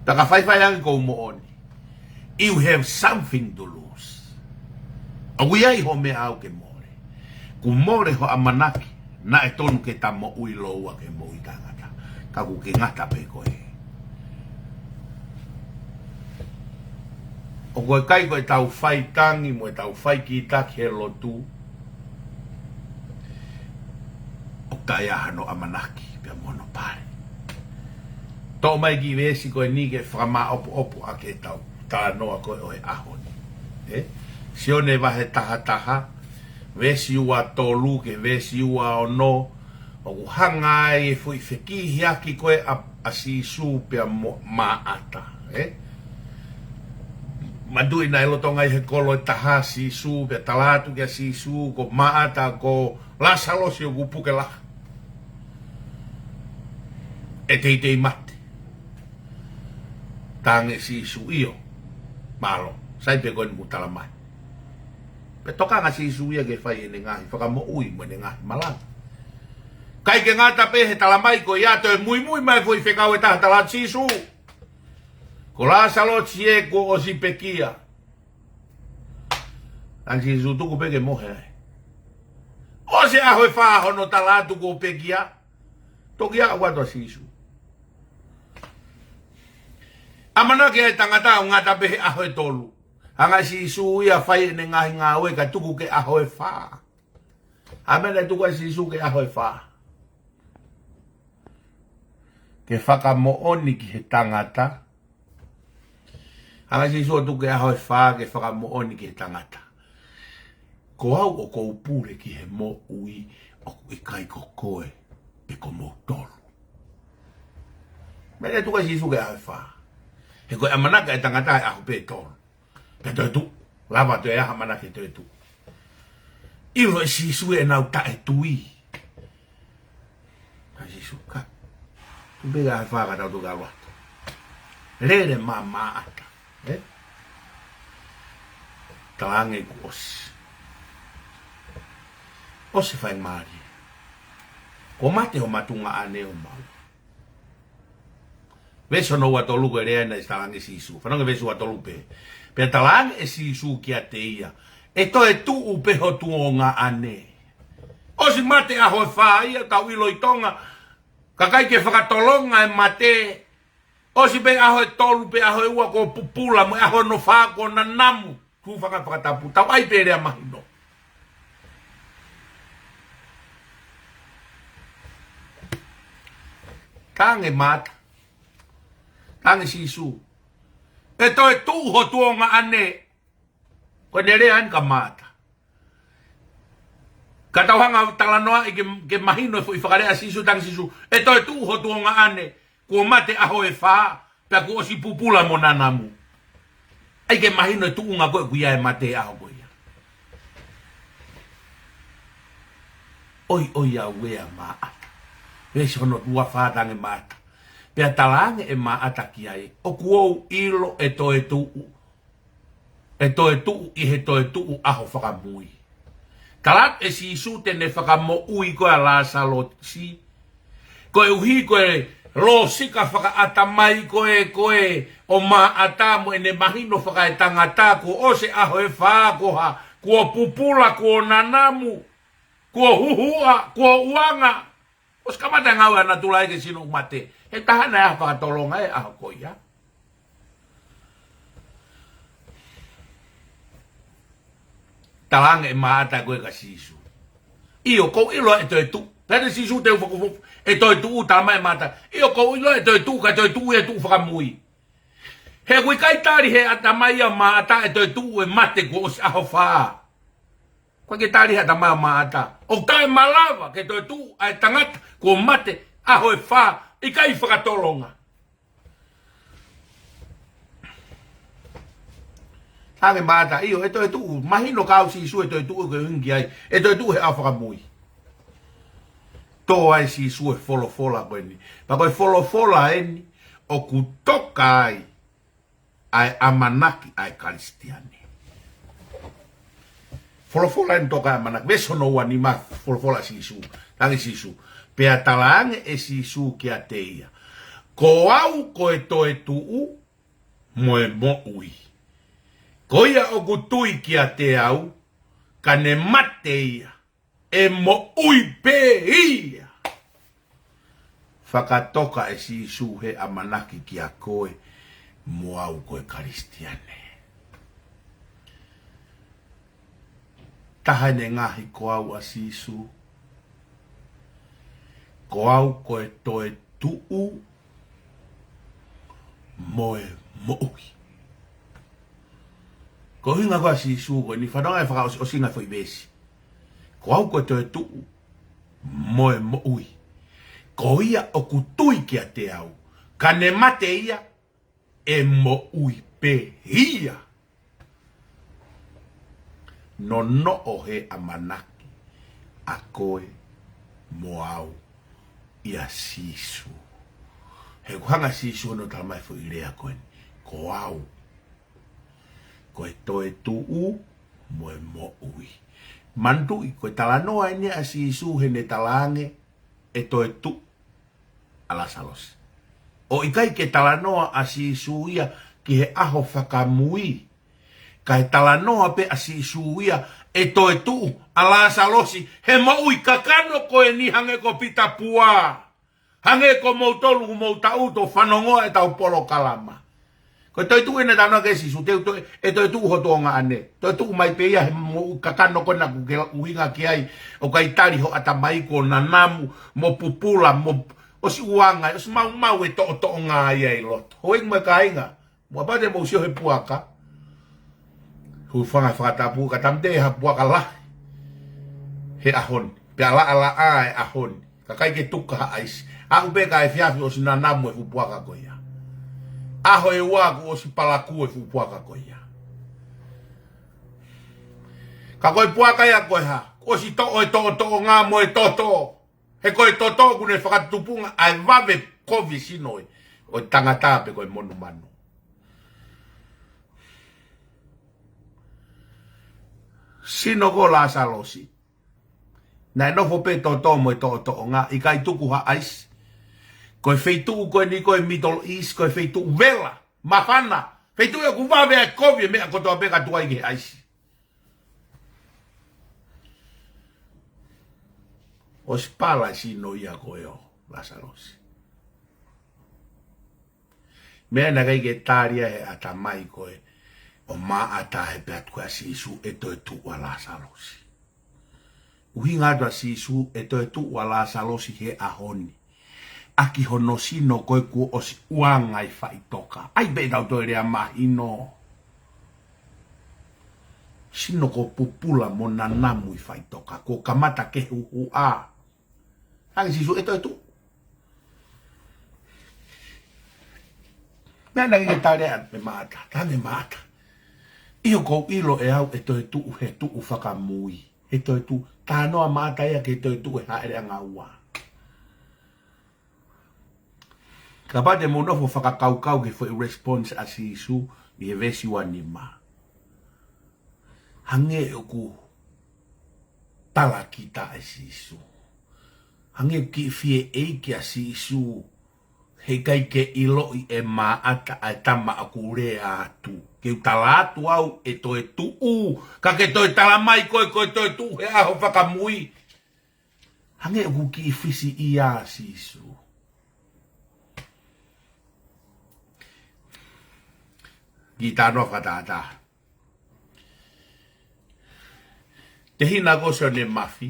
Pea ka faifai ange ʻoku ou moʻoni. You have something to lose. ʻOku ʻi ai hoʻo meʻa ʻaʻau ke mole. Kuo mole hoʻo ʻamanaki naʻe tonu ke ta moʻui lōua ke moʻui taʻengata. Ka ʻoku ke ngata pē koe. ʻOku ʻikai ko ʻetau faitangi mo ʻetau faikitaki he lotu ʻoku taʻe ʻi ai hano ʻamanaki pea mo hono pale. Toʻo mai e kiʻi veesi ko eni ke fakamāʻopoʻopo ʻaki ʻetau talanoa ko ē ʻo e ʻaho ni. ʻE? Sione vahe taha taha, veesi ua tolu ki he veesi ua ono, ʻoku hanga ai e foʻi fekihiaki ko ē ʻa, ʻa Sīsū pea mo Maʻata, ʻe? Manatuʻi naʻe lolotonga ʻi he kolo ʻe taha ʻa Sīsū, pea tala atu kia Sīsū, ko Maʻata, ko Lāsalosi ʻoku puke lahi. ʻE teitei mate. Talaange ʻe Sīsū, ʻio, mālō, sai pē ko eni kuo tala mai. Pea tokanga ʻa Sīsū ia ke fai ʻene ngaahi fakamoʻui mo ʻene ngaahi malanga. ʻIkai ke ngata pē he tala mai ko ia, toe muimui mai e foʻi fekau ʻe taha, tala atu ʻe Sīsū, ko Lāsalosi ē kuo ʻosi pekia. Talaange ʻe Sīsū, tuku pē ke mohe ai. ʻOsi e ʻaho ʻe fā hono tala atu kuo pekia, toki aʻu atu ʻa Sīsū. ʻAmanaki ʻa e tangata ʻoku ngata pē he ʻaho ʻe tolu. Hanga ʻe Sīsū ia ʻo fai ʻene ngaahi ngāue kae tuku ki he ʻaho ʻe fā. ʻA e meʻa naʻe tuku ai ʻe Sīsū ki he ʻaho ʻe fā, ke fakamoʻoni ki he tangata. Hanga ʻe Sīsū ʻo tuku ki he ʻaho ʻe fā ke fakamoʻoni ki he tangata. Ko au ʻoku ou pule ki he moʻui, ʻoku ʻikai ko koe pe ko moutolu. Meʻa naʻe tuku ai ʻe Sīsū ki he ʻaho ʻe fā. He ko e ʻamanaki ʻa e tangata he ʻaho pē ʻe tolu. Pea toetuʻu, lava toe ʻi ai ha ʻamanaki toetuʻu. ʻIlo ʻe Sīsū ʻenau taʻetui. Ka Sīsū ka, tuku pē ki he ʻaho ʻe fā ka tau toki ʻalu atu. Lele mai Maʻata, ʻe? Talaange kuo ʻosi. ʻOsi e faingamālie. Kuo mate hoʻo matungaʻane ʻo maʻu. Veesi hono ua tolu ko e lea naʻe talaange ʻe Sīsū. Fanongo ki he veesi ua tolu pē. Pea talaange ʻe Sīsū kiate ia, ʻE toetuʻu pē ho tuongaʻane. ʻOsi mate ʻaho ʻe fā ia, tau ʻilo ʻi Tonga, Ka ʻikai ke fakatolonga e mate, ʻosi pē ʻaho ʻe tolu pe ʻaho ʻe ua kuo pupula mo e ʻaho hono fā kuo nanamu. Hūfanga he fakatapu, tau ʻai pē lea mahino. Talaange Maʻata. Talaange Sīsū, ʻe toe tuʻu ho tuongaʻane. Ko ʻene lea eni kia Maʻata. Ka tau hanga ʻo talanoaʻi ke, ke mahino e foʻi fakalea ʻa Sīsū, talaange Sīsū, ʻe toe tuʻu ho tuongaʻane, kuo mate ʻaho ʻe fā, pea kuo ʻosi pupula mo nanamu. ʻAi ke mahino e tuʻunga ko ē ʻoku ʻi ai e mate he ʻaho ko ia. ʻOiʻoi au ē ʻa Maʻata. Veesi hono ua fā, talaange Maʻata. Pea talaange ʻe Maʻata ki ai, ʻoku ou ʻilo ʻe toe tuʻu, ʻe toe tuʻu ʻi he toetuʻu ʻaho fakamui. Tala atu ʻe Sīsū te ne fakamoʻui koe ʻa Lāsalosi. Koeʻuhi ko e lōsika fakaʻatamai ko ē, ko ē ʻo Maʻata mo ʻene mahino fakaetangata, kuo ʻosi e ʻaho ʻe fā, kuo hā, kuo pupula, kuo nanamu, kuo huhuʻa, kuo ʻuanga. ʻOsi kamata e ngāue ʻa natula ia ke sino ʻo mate. He taha naʻe ʻaho fakatolonga e ʻaho ko ia. Talaange ʻe Maʻata ko ē kia Sīsū, ʻio, ʻoku ou ʻilo ʻe toe tuʻu. Pehē ʻe Sīsū, te u fakafoʻou, ʻe toe tuʻu, talamai ʻe Maʻata, ʻio, ʻoku ou ʻilo ʻe toe tuʻu, kae toe tuʻu ʻi he tuʻu fakamui. He ʻoku ʻikai tali he ʻatamai ʻa Maʻata ʻe toe tuʻu e mate kuo ʻosi ʻaho fā. ʻOku ʻikai ke tali he ʻatamai ʻa Maʻata ʻoku taʻemalava ke toe tuʻu ʻa e tangata kuo mate ʻaho ʻe fā, ʻikai fakatolonga. Talaange Maʻata, ʻio, ʻe toe tuʻu, mahino kia au Sīsū ʻe toe tuʻu, ko e ʻuhinga ki ai, ʻe toe tuʻu he ʻaho fakamui. Tō ai Sīsū e folofola ko eni. Pea ko e folofola eni ʻoku toka ai ʻa e ʻamanaki ʻa e Kalisitiane. Folofola eni toka e ʻamanaki. Veesi hono ua nima, folofola ʻa Sīsū. Talaange Sīsū. Pea talaange ʻe Sīsū kiate ia, ko au ko e toetuʻu mo e moʻui. Ko ia ʻoku tui kiate au, ka ne mate ia, ʻe moʻui pē ia. Fakatoka ʻe Sīsū he ʻamanaki kia koe mo au ko e Kalisitiane. Taha ʻene ngaahi ko au ʻa Sīsū, ko au ko e toetuʻu mo e moʻui. Ko e ʻuhinga ko ē ʻa Sīsū ko eni, fanongo e fakaʻosiʻosinga e foʻi veesi. Ko au ko e toetuʻu mo e moʻui. Ko ia ʻoku tui kiate au, ka ne mate ia, ʻe moʻui pē ia. Nonoʻo he ʻamanaki ʻa koe mo au ʻia Sīsū. He ʻoku hanga ʻe Sīsū hono talamai e foʻi lea ko eni, ko au ko e toetuʻu mo e moʻui. Manatuʻi, ko e talanoa eni ʻa Sīsū heʻene talaange ʻe toe tuʻu ʻa Lāsalosi. ʻOku ʻikai ke talanoa ʻa Sīsū ia ki he ʻaho fakamui. Kae talanoa pē ʻa Sīsū ia ʻe toe tuʻu ʻa Lāsalosi he moʻui kakano ko eni, hangē ko Pita Pua. Hangē ko moutolu ʻoku mou taʻutu ʻo fanongoa ʻetau polokalama. Ko e toetuʻu ʻene talanoa ki ai ʻa Sīsū, te u toe, ʻe toe tuʻu ho tuongaʻane. Toe tuʻu mai pē ia he moʻui kakano ko ena ʻoku ke ʻuhinga ki ai, ʻoku ʻikai tali ho ʻatamai, kuo nanamu, mo pupula, mo ʻosi ʻuanga, ʻosi maumau e toʻotoʻonga ia ʻi loto. Houʻeiki mo e kāinga, mou pau te mou sio he puaka. Hūfanga he fakatapu, ka tamte ha puaka lahi he ʻaho ni. Pea laʻalaʻā e ʻaho ni. Ka ʻikai ke tuku ha ʻaisi. Aʻu pē kae efiafi ʻosi nanamu e fuʻu puaka ko ia. ʻAho ʻe ua kuo ʻosi palakū e fuʻu puaka ko ia. Ka ko e puaka ia ko e hā? Kuo ʻosi toʻo e toʻotoʻonga mo e toto. He ko e toto ʻoku ne fakatupunga ʻa e vave kovi sino ʻo e tangata pe ko e monumanu. Sino ko Lāsalosi. Naʻe nofo pē toto mo e toʻotoʻonga, ʻikai tuku ha ʻaisi. Ko e feituʻu ko eni ko e Middle East, ko e feituʻu vela, māfana, feituʻu ʻoku vave ai e kovi e meʻa kotoa pē ka tuai ke ʻaisi. ʻOsi pala e sino ia ko ē ʻo Lasalosi. Meʻa naʻe ʻikai ke tali ia he ʻatamai ko ē ʻo Maʻata, he pehē atu ko ē ʻa Sīsū ʻe toe tuʻu ʻa Lasalosi. ʻUhinga atu ʻa Sīsū ʻe toe tuʻu ʻa Lasalosi he ʻaho ni, ʻaki hono sino ko ē kuo ʻosi ʻuanga ʻi faʻitoka. ʻAi pē ʻetau toe lea mahino. Sino kuo pupula mo nanamu ʻi faʻitoka, kuo kamata ke huhuʻa. Hangē Sīsū ʻe toe tuʻu. Meʻa naʻe ʻikai ke tali ia ʻe Maʻata, tali ʻe Maʻata. ʻIo, ʻoku ou ʻilo ʻe au ʻe toe tuʻu he tuʻu fakamui. He toe tuʻu, talanoa Maʻata ia ki he toe tuʻu he Hāʻele ʻAngaua. Kapau te mou nofo fakakaukau ki he foʻi response ʻa Sīsū ʻi he veesi ua nima. Hangē ʻoku talakita ʻe Sīsū. Hangē ʻoku kiʻi fie ʻeiki ʻa Sīsū, heʻikai ke ʻiloʻi ʻe Maʻata ʻa e tama ʻoku lea atu. Ke u tala atu au ʻe toe tuʻu, ka ke toe tala mai koe ko e toe tuʻu he ʻaho fakamui. Hangē ʻoku kiʻi fisi ia ʻa Sīsū. Kiʻi talanoa fakatātā. Tehina ko ē ʻo Sione Mafi,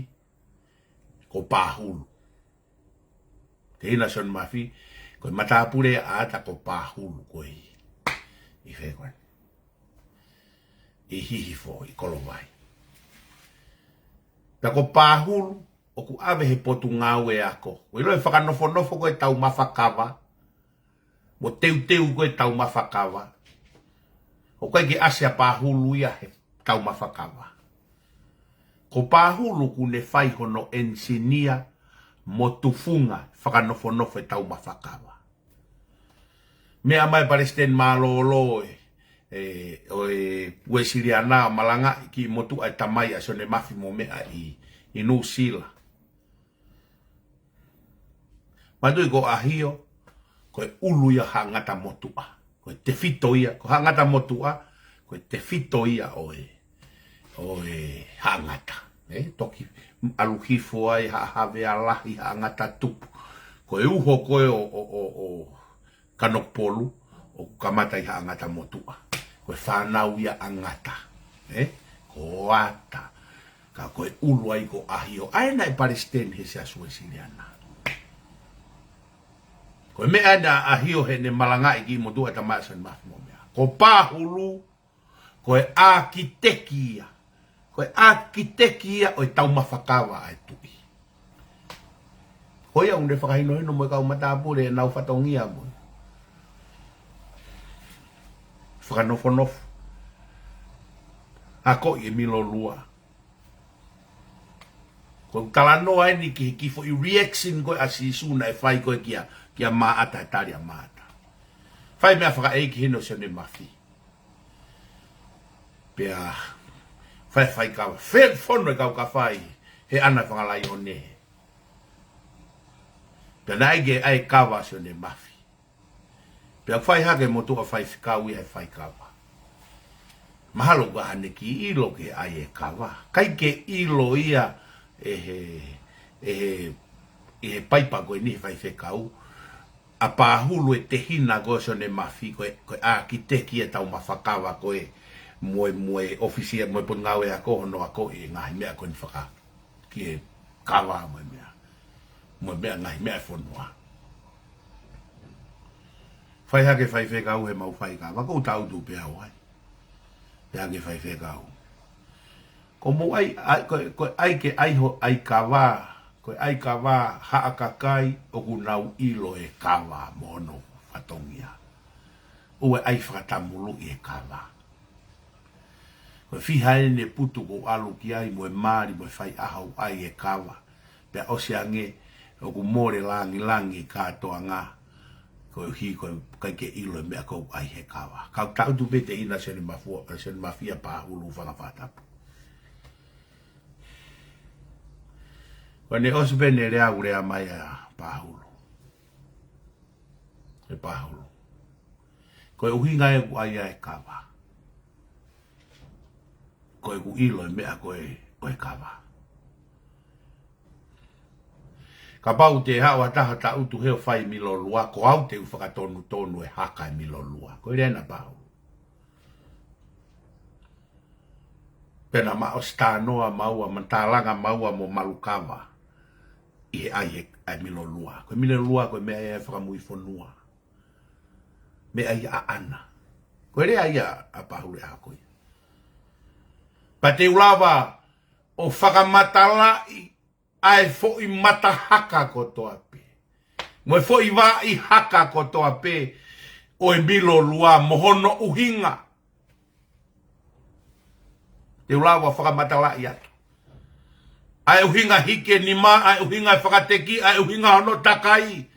ko Pahulu. Tehina ʻo Sione Mafi, ko e matāpule ʻa ʻAta ko Pahulu ko ē. ʻI fē ko ē? ʻI Hihifo, ʻi Kolovai. Pea ko Pahulu, ʻoku ʻave he potungāue ako. ʻOku ʻiloa e fakanofonofo ko ē taumafa kava, mo teuteu ko ē taumafa kava. ʻOku ʻikai ke ʻasi ʻa Pahulu ia he taumafa kava. Ko Pahulu ʻoku ne fai hono enisinia mo tufunga fakanofonofo e taumafa kava. Meʻa mai Palesiteni Mālōlō ē, ē, ʻo e Uēsiliana ʻo malangaʻi kiʻi motuʻa e tamai ʻa Sione Mafi mo meʻa ʻi, ʻi Nuʻusila. Manatuʻi ko ʻAhio, ko e ʻulu ia Haʻa Ngata Motuʻa. Ko e tefito ia, ko Haʻa Ngata Motuʻa, ko e tefito ia ʻo e, ʻo e Haʻa Ngata. Ē, toki ʻalu hifo ai Haʻa Havea Lahi, Haʻa Ngata Tupu. Ko e uho ko ē ʻo, ʻo, ʻo, ʻo Kanokupolu, ʻoku kamata ʻi Haʻa Ngata Motuʻa. Ko e fānau ia ʻa Ngata. Ē? Ko ʻAta. Ka ko e ʻulu ai ko ʻAhio. ʻA ē naʻe Palesiteni he Siasi Uēsiliana. Ko e meʻa ena ʻa ʻAhio heʻene malangaʻi kiʻi motuʻa e tamai ʻa Sione Mafi mo meʻa. Ko Pahulu, ko e ʻākiteki ia. Ko e ʻākiteki ia ʻo e taumafa kava ʻa e tuʻi. Ko ia ʻoku ne fakahinohino mo e kau matāpule ʻenau fatongia mo e fakanofonofo. Akoʻi e Milolua. Ko e talanoa eni ki he kiʻi foʻi reaction ko ē ʻa Sīsū naʻe fai ko ē kia, kia Maʻata, tali ʻa Maʻata. Fai meʻa fakaʻeiki heni ʻo Sione Mafi. Pea fai, fai kava, fēfē fono e kau kava ʻi he ʻana fanga laione. Pea naʻe ʻai ke ʻai e kava ʻa Sione Mafi. Pea fai hake motuʻa faifekau ia he fai kava. Mahalo ʻoku ʻi ai haʻane kiʻi ʻilo ke ʻai e kava. ʻIkai ke ʻilo ia ʻe he, ʻe he, ʻe he paipa ko eni he faifekau. ʻA Pahulu e tehina ko ē ʻo Sione Mafi, ko e, ko e ʻākiteki e taumafa kava ko ē mo e, mo e ʻōfisi, mo e potungāue ako hono akoʻi e ngaahi meʻa ko eni faka, ki he kava mo e meʻa. Mo e meʻa ngaahi meʻa e fonua. Fai hake faifekau he mau fai kava, ko u tautu pē au ai. Pea ke faifekau. Ko mou ʻai, ʻai, ko, ko e ʻai ke ʻai ho ʻai kava, ko e ʻai kava haʻa kakai ʻoku nau ʻilo e kava mo hono fatongia. ʻOua ʻe ʻai fakatamuluʻi e kava. Ko e fiha eni e putu ʻoku ou ʻalu ki ai mo e mali mo e fai ʻaho ʻai e kava. Pea ʻosi ange ʻoku mole langilangi kātoanga. Koeʻuhi ko e ʻikai ke ʻilo e meʻa ʻoku ʻai he kava. Ka u tautu pē tehina ʻa Sione Mafi, Sione Mafi ʻa Pahulu fanga fakatapu. Ko ʻene ʻosi pē ʻene lea ʻoku lea mai ʻa Pahulu. ʻE Pahulu. Ko e ʻuhinga ē ʻoku ʻai ai e kava. Ko ʻeku ʻilo e meʻa ko ē ʻo e kava. Kapau te haʻu ha taha ʻo tangutu hē ʻo fai milolua, ko au te u fakatonutonu e haka e milolua. Ko e lea ena ʻa Paulu. Pea naʻa ma ʻosi talanoa maua, ma tālanga maua mo malu kava ʻi he ʻai he, ʻai milolua. Ko e milolua, ko e meʻa ia ʻa e fakamuifonua. Meʻa ia ʻaʻana. Ko e lea ia ʻa Paulu ʻi he ʻaho ko ia. Pea te u lava ʻo fakamatalaʻi ʻa e foʻi mata haka kotoa pē, mo e foʻi vaʻi haka kotoa pē ʻo e milolua mo hono ʻuhinga. Te u lava ʻo fakamatalaʻi atu ʻa e ʻuhinga hiki e nima, ʻa e ʻuhinga e fakateki, ʻa e ʻuhinga hono takai,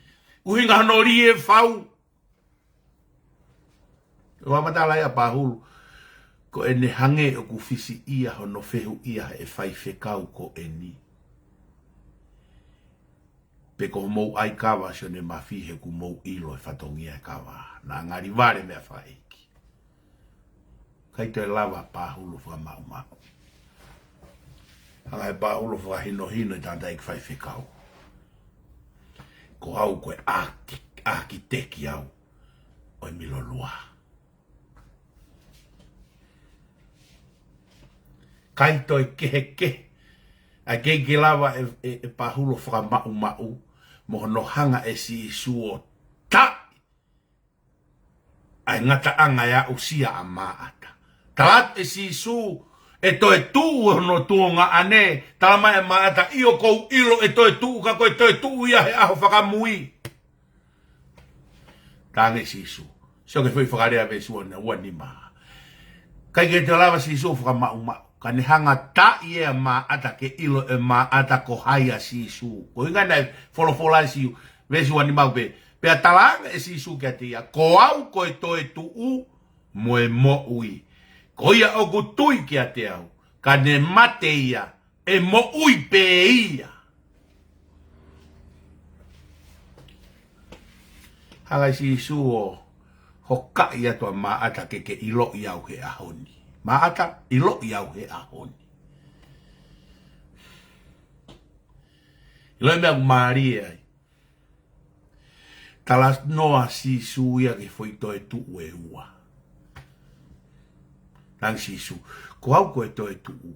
ʻuhinga hono lī e fau. ʻOku fakamatalaʻi ʻa Paulu, ko ʻene hangē ʻoku fisiʻia hono fehuʻia ʻe he faifekau ko eni, pe ko hoʻomou ʻai kava Sione Mafi he ʻoku mou ʻilo e fatongia e kava. Naʻa ngali vale meʻa fakaʻeiki. ʻIkai toe lava ʻa Paulu ʻo fakamaʻumaʻu. Hanga ʻe Paulu ʻo fakahinohino ʻi he tangataʻeiki faifekau, ko au ko e ʻaki-, ʻākiteki au ʻo e milolua. ʻIkai toe kehekehe. ʻIkai ke lava ʻe, ʻe, ʻe Paulu ʻo fakamaʻumaʻu mo hono hanga ʻe Sīsū ʻo taʻi ʻa e ngataʻanga e aʻusia ʻa Maʻata. Tala atu ʻe Sīsū ʻe toetuʻu hono tuongaʻane, tala mai ʻe Maʻata, ʻio ʻoku ou ʻilo ʻe toetuʻu, ka ko e toetuʻu ia he ʻaho fakamui. Talaange ʻe Sīsū. Sio ki he foʻi fakalea veesi ua nima. ʻIkai ke toe lava Sīsū ʻo fakamaʻumaʻu. Ka ne hanga ʻo taʻi ʻe Maʻata ke ʻilo ʻe Maʻata ko hai ʻa Sīsū. Ko e ʻuhinga naʻe folofola ʻe Sīsū, veesi ua nima pē. Pea talaange ʻe Sīsū kiate ia, ko au ko e toetuʻu mo e moʻui. Ko ia ʻoku tui kiate au, ka ne mate ia, ʻe moʻui pē ia. Hanga ʻe Sīsū ʻo hokaʻi atu ʻa Maʻata ke ke ʻiloʻi au he ʻaho ni. Maʻata, ʻiloʻi au he ʻaho ni. ʻIloʻi meʻa ʻoku mālie ai. Talanoa Sīsū ia ki he foʻi toetuʻu ʻe ua. Talaange Sīsū, ko au ko e toetuʻu.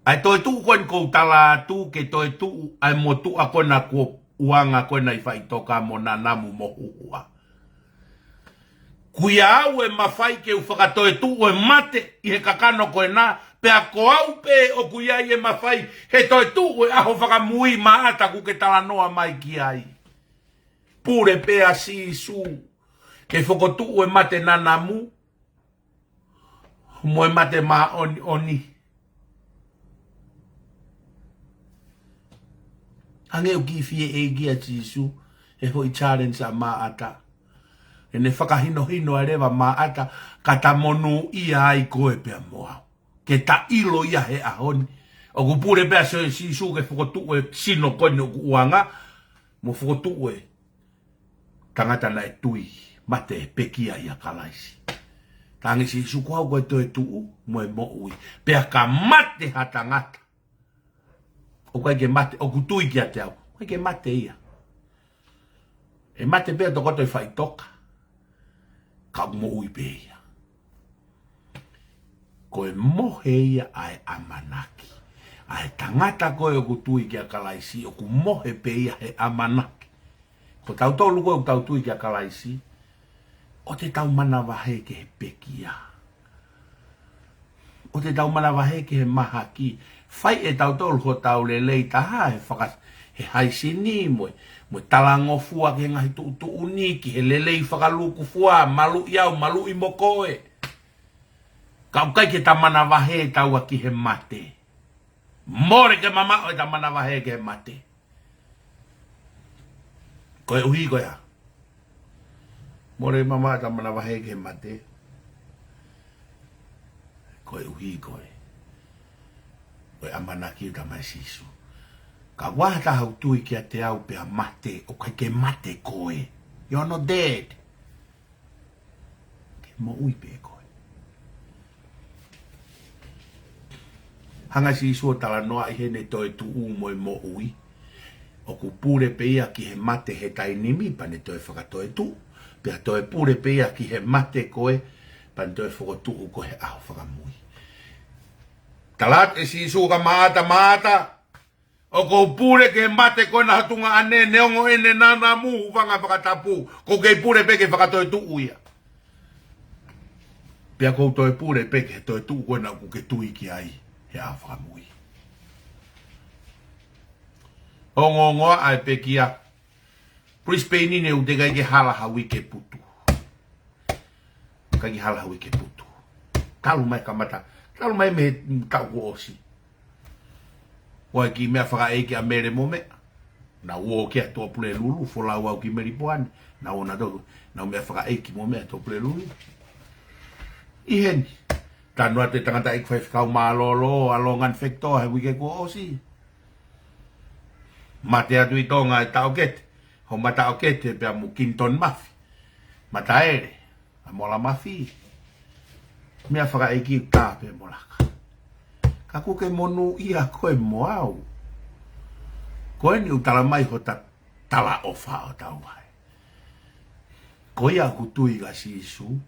ʻA e toetuʻu ko eni ʻoku ou tala atu, ke toetuʻu ʻa e motuʻa ko ena kuo ʻuanga ko ena ʻi faʻitoka mo nanamu mo huhuʻa. Ko ia au ʻe mafai ke u fakatoetuʻu e mate ʻi he kakano ko ena, pea ko au pē ʻoku ʻi ai e mafai he toetuʻu e ʻaho fakamui. Maʻata, ʻoku ke talanoa mai ki ai. Pule pē ʻa Sīsū ke fokotuʻu e mate nanamu mo e mate māʻoniʻoni. Hangē ʻoku kiʻi fie ʻeiki ʻa Sīsū he foʻi challenge ʻa Maʻata, ke ne fakahinohino ai leva Maʻata, ka ta monūʻia ai koe pea mo au. Ke ta ʻilo ia he ʻaho ni. ʻOku pule pē ʻa Sīsū ke fokotuʻu e sino ko eni ʻoku ʻuanga, mo fokotuʻu e tangata naʻe tui mate pekia ʻia Kalaisi. Talaange Sīsū, ko au ko e toetuʻu mo e moʻui. Pea ka mate ha tangata, ʻoku ʻikai ke mate, ʻoku tui kiate au, ʻoku ʻikai ke mate ia. ʻE mate pē ʻa e tokoto ʻi faʻitoka, ka ʻoku moʻui pē ia. Ko e mohe ia ʻa e ʻamanaki. ʻA e tangata ko ē ʻoku tui kia Kalaisi, ʻoku mohe pē ia he ʻamanaki. Ko tautolu ko ē ʻoku tau tui kia Kalaisi, ʻoku tau manavahē ki he pekia. ʻOku tau manavahē ki he mahaki. Fai ʻe tautolu hotau lelei taha he faka-, he haisini mo e, mo e talangofua ki he ngaahi tuʻutuʻuni, ki he lelei fakalūkufua, maluʻi au, maluʻi mo koe. Ka ʻoku ʻikai ke ta manavahē taua ki he mate. Mole ke mamaʻo ʻeta manavahē ki he mate. Koeʻuhi ko e hā? Mole ke mamaʻo ʻeta manavahē ki he mate. Koeʻuhi ko e, ko e ʻamanaki ʻoku tala mai ʻe Sīsū, kapau ʻoku ʻi ai ha taha ʻoku tui kiate au pea mate, ʻoku ʻikai ke mate koe. You're not dead. Ke moʻui pē koe. Hanga ʻe Sīsū ʻo talanoaʻi heni e toetuʻu mo e moʻui. ʻoku pule pē ia ki he mate he taimi ni, pea ne toe fakatoetuʻu. Pea toe pule pē ia ki he mate ko ē, pea ne toe fokotuʻu ko ē he ʻaho fakamui. Tala atu ʻe Sīsū kia Maʻata, Maʻata, ʻoku ou pule ki he mate ko ena ʻi ho tuʻunga ʻanenai, neongo ʻene nānamu, hūfanga he fakatapu, ʻoku ou kei pule pē ki he fakatoetuʻu ia. Pea ʻoku ou toe pule pē ki he toetuʻu ko ena ʻoku ke tui ki ai he ʻaho fakamui. Ongoongoa ʻa e pekia. Brisbane ni ʻoku teʻeki ke hala ha uike putu. ʻIkai ke hala ha uike putu. Talu mai kamata. Talu mai mei he taʻu kuo ʻosi. ʻOku ʻi ai e kiʻi meʻa fakaʻeiki ʻa Mele mo meʻa. Naʻa ku ō ki ai ʻa Tuʻapulelulu, folau au ki Melipoane. Naʻa ku ō naʻa tau, naʻa ku meʻa fakaʻeiki mo meʻa ʻa Tuʻapulelulu. ʻI heni. Tanu atu e tangataʻeiki faifekau mālōlō, ʻa Logan Fekitoa he uike kuo ʻosi. Mate atu ʻi Tonga e taʻokete. Hoʻo mataʻokete pea mo Kinton Mafi. Mataele. ʻA Mola Mafi. Meʻa fakaʻeiki ʻoku tā pē mo laka. Ka ʻoku ke monūʻia koe mo au. Ko eni ʻoku tala mai hota talaʻofa ʻo tau ai. Ko ia ʻoku tui kia Sīsū,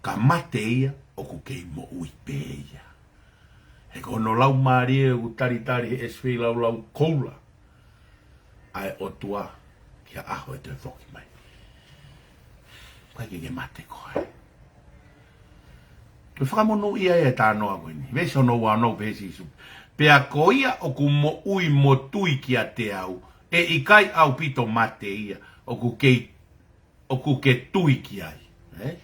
ka mate ia ʻoku kei moʻui pē ia. He ko hono laumālie ʻoku talitali he ʻesifei laulau koula ʻa e ʻOtua ki he ʻaho ʻe toe foki mai. ʻIkai ke ke mate koe. Ko e fakamonūʻia ia e talanoa ko eni. Veesi hono ua ono pehē ʻe Sīsū. Pea ko ia ʻoku moʻui mo tui kiate au, ʻe ʻikai ʻaupito mate ia, ʻoku kei ʻoku ke tui ki ai. Ē?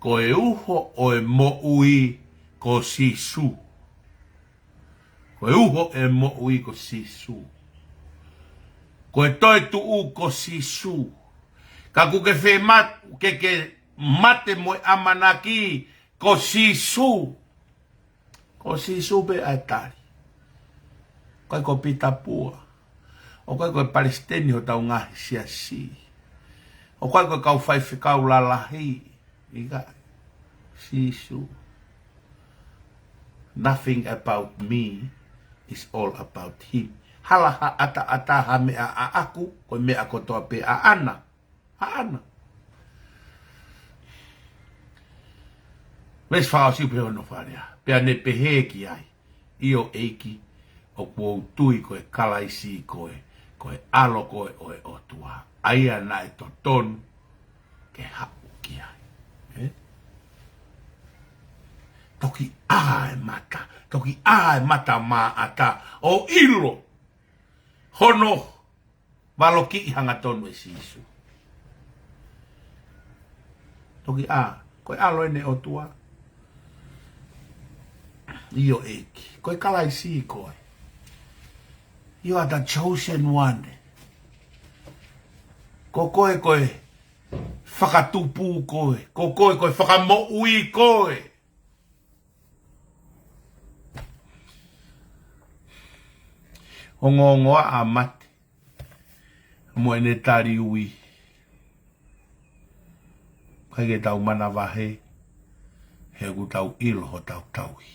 Ko e uho ʻo e moʻui ko Sīsū. Ko e uho ʻo e moʻui ko Sīsū. Ko e toetuʻu ko Sīsū. Ka ʻoku ke fie mat-, ke ke mate mo e ʻamanaki ko Sīsū. Ko Sīsū pē ʻa e tali. ʻOku ʻikai ko Pita Pua. ʻOku ʻikai ko e palesiteni hotau ngaahi siasi. ʻOku ʻikai ko e kau faifekau lalahi. ʻIkai. Sīsū. Nothing about me, it's all about him. Hala ha ʻataʻatā ha meʻa ʻaʻaku, ko e meʻa kotoa pē ʻaʻana. ʻAʻana. Veesi fakaʻosi pē hono fale ā. Pea ne pehē ki ai, ʻIo ʻEiki, ʻoku ou tui ko e Kalaisi koe, ko e ʻAlo koe ʻo e ʻOtua. ʻA ia naʻe totonu ke haʻu ki ai. Ē? Toki ʻā e mata, toki ʻā e mata Maʻata, ʻo ʻilo hono valokiʻi hangatonu ʻe Sīsū. Toki ʻā, ko e ʻAlo eni ʻo e ʻOtua. ʻIo ʻEiki, ko e Kalaisi koe. You are the chosen one. Ko koe, ko e fakatupu koe. Ko koe, ko e fakamoʻui koe. Ongoongoa ʻa mate mo ʻene tali ui. ʻIkai ke tau manavahē, he ʻoku tau ʻilo hotau tauhi.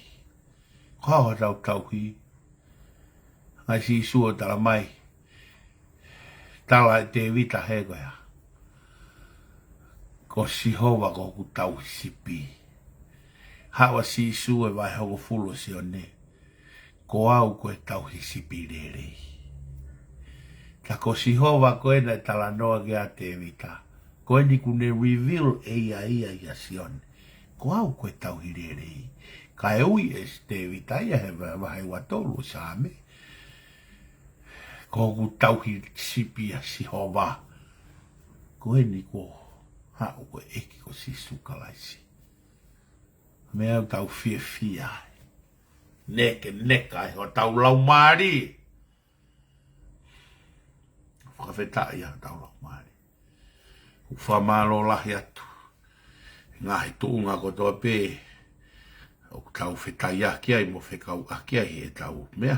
Ko hotau tauhi, ʻa Sīsū ʻo tala mai, tala ʻe Tēvita he ko ia. Ko Sihova ko hoku tauhi sipi. Haʻu ʻa Sīsū he vahe hongofulu ʻo Sione. Ko au ko e tauhi sipi lelei. Ka ko Sihova ko ē naʻe talanoa kia Tēvita. Ko eni kuo ne reveal ʻe ia ia kia Sione. Ko au ko e tauhi lelei. Kae ui ʻe Tēvita ia he va-, vahe ua tolu ʻo Saame. Ko hoku tauhi sipi ʻa Sihova. Ko eni kuo haʻu ko e ʻEiki ko Sīsū Kalaisi. Meʻa ʻoku tau fiefia ai. Nekeneka ai hotau laumālie. Fakafetaʻi ʻa hotau laumālie. ʻOku fakamālō lahi atu. Ngaahi tuʻunga kotoa pē ʻoku tau fetaiaki ai mo fekauʻaki ai he ʻetau meʻa.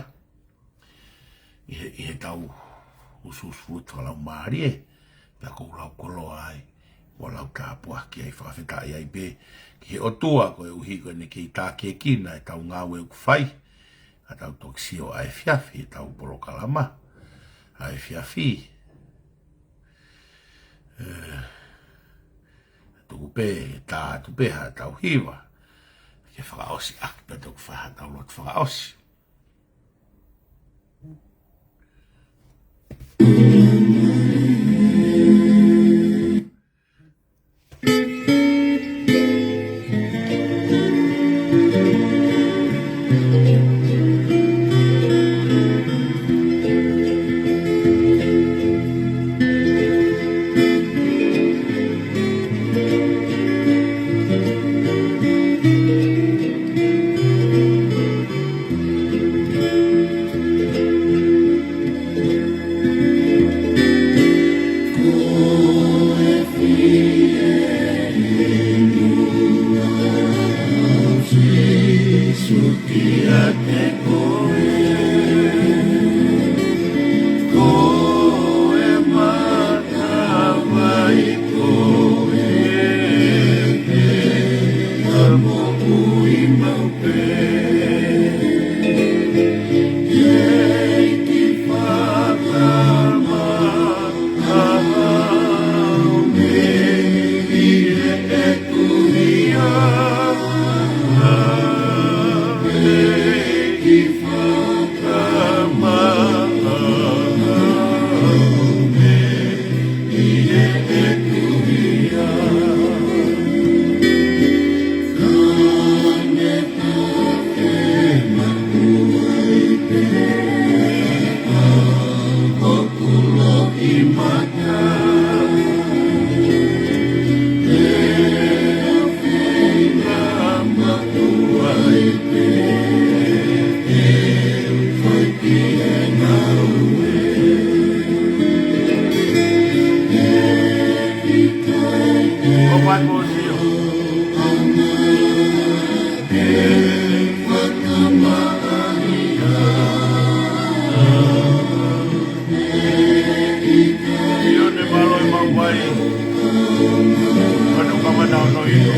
ʻI he, ʻi heʻetau usuusu ʻo e fakalaumālie, pea ʻoku ou lau koloa ai, ʻo lau tāpuaki ai, fakafetaʻi ai pē ki he ʻOtua koeʻuhi ko ʻene kei tākiekina ʻetau ngāue ʻoku fai, ʻa tau toki sio ʻa e efiafi ʻetau polokalama. ʻa e efiafi. Ē, tuku pē, tā atu pē haʻatau hiva. Ke fakaʻosi ʻaki pē toku fai haʻatau lotu fakaʻosi. ʻIo, ne mālō e mau vai. Manu kamana ono ino.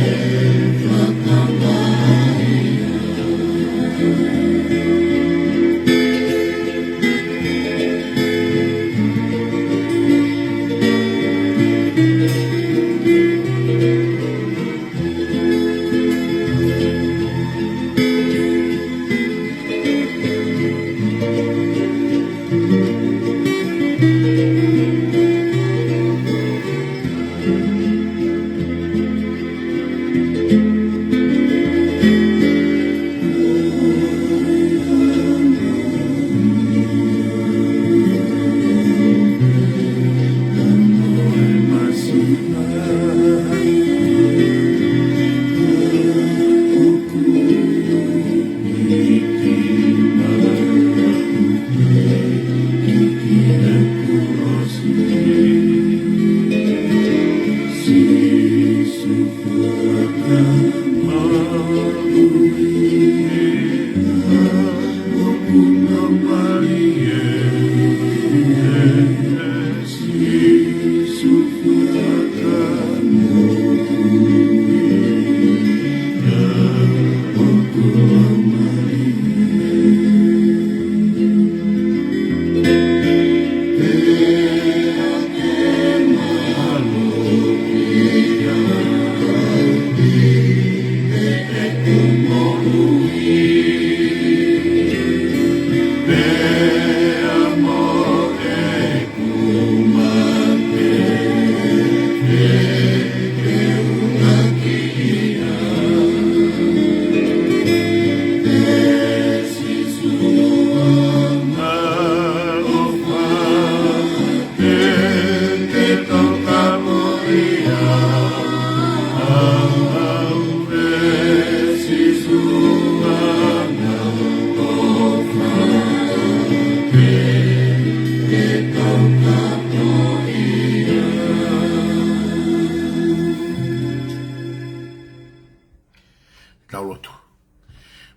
Tau lotu.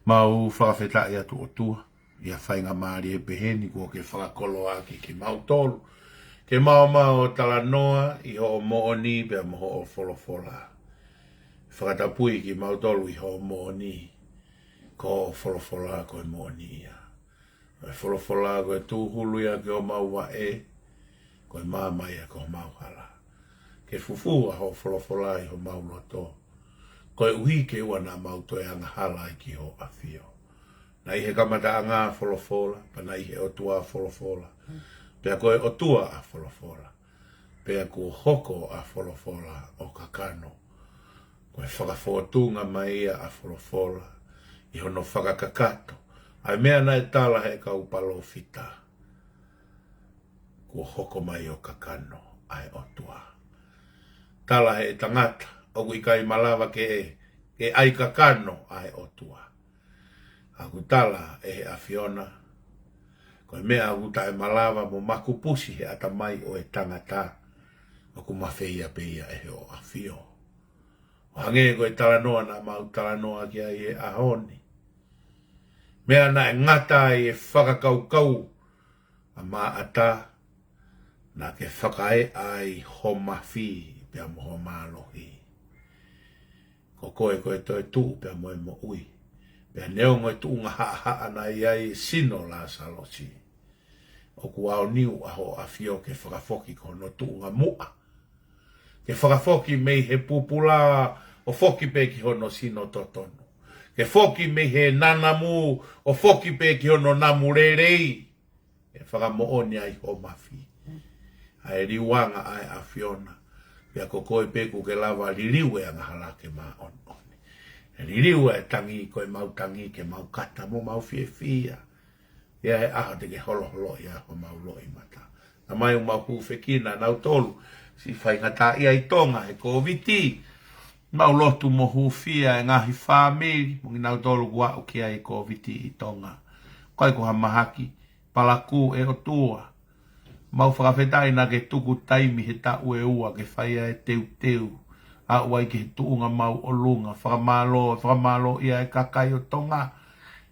Mau fakafetaʻi atu ʻOtua, ʻi he faingamālie pehē ni kuo ke fakakoloa ʻaki kimautolu ke mau maʻu ʻo talanoa ʻi hoʻo moʻoni pea mo hoʻo folofola. Fakatapui kimautolu ʻi hoʻo moʻoni, ko hoʻo folofola ko e moʻoni ia. ʻE folofola, ko e tūhulu ia ki homau vaʻe, ko e maama ia ki homau hala. Ke fufū ʻa hoʻo folofola ʻi homau loto, koeʻuhi ke ʻoua naʻa mau toe angahala ai ki hoʻo ʻafio. Naʻe ʻi he kamataʻanga ʻa folofola, pea naʻe ʻi he ʻOtua ʻa folofola, pea ko e ʻOtua ʻa folofola, pea kuo hoko ʻa folofola ʻo kakano. Ko e fakafōtunga mai ia ʻa folofola ʻi hono fakakakato ʻa e meʻa naʻe tala ʻe he kau palōfita, kuo hoko mai ʻo kakano ʻa e ʻOtua. Tala ʻe he tangata ʻoku ʻikai malava ke, ke ʻai kakano ʻa e ʻOtua. ʻOku tala ʻe he ʻAfiona, ko e meʻa ʻoku taʻemalava mo makupusi he ʻatamai ʻo e tangata, ʻoku mafeia pē ia ʻe hoʻo ʻafio. ʻO hangē ko e talanoa naʻa mau talanoa ki ai he ʻaho ni, meʻa naʻe ngata ai e fakakaukau ʻa Maʻata, naʻa ke fakaeʻa ai ho mafi pea mo ho mālohi. Ko koe ko e toetuʻu pea mo e moʻui. Pea neongo e tuʻunga haʻahaʻa naʻe ʻi ai e sino ʻo Lāsalosi, ʻoku aoniu ʻa hoʻo ʻafio ke fakafoki ki hono tuʻunga muʻa. Ke fakafoki mei he pupula ʻo foki pē ki hono sino totonu. Ke foki mei he nanamu ʻo foki pē ki hono namu lelei. ʻE fakamoʻoni ai ho mafi. ʻA e liuanga ʻa e ʻAfiona. Pea ko koe pē ʻoku ke lava liliu e angahala ke māʻoniʻoni. ʻE liliu e tangi, ko e mau tangi ke mau kata mo mau fiefia. ʻI he ʻaho te ke holoholoʻi ai homau loʻimata. Tamai, ʻoku mau hūfekina nautolu siʻi faingataʻaʻia ʻi Tonga he Kōviti. Mau lotu mo hūfia e ngaahi fāmili mo kinautolu kuo aʻu ki ai e Kōviti ʻi Tonga. Ko e ko ha mahaki, palakū, ʻe ʻOtua. Mau fakafetaʻi naʻa ke tuku taimi he taʻu ʻe ua ke fai ai e teuteu, aʻu ai ki he tuʻunga mau ʻolunga, fakamālō, fakamālō ia e kakai ʻo Tonga.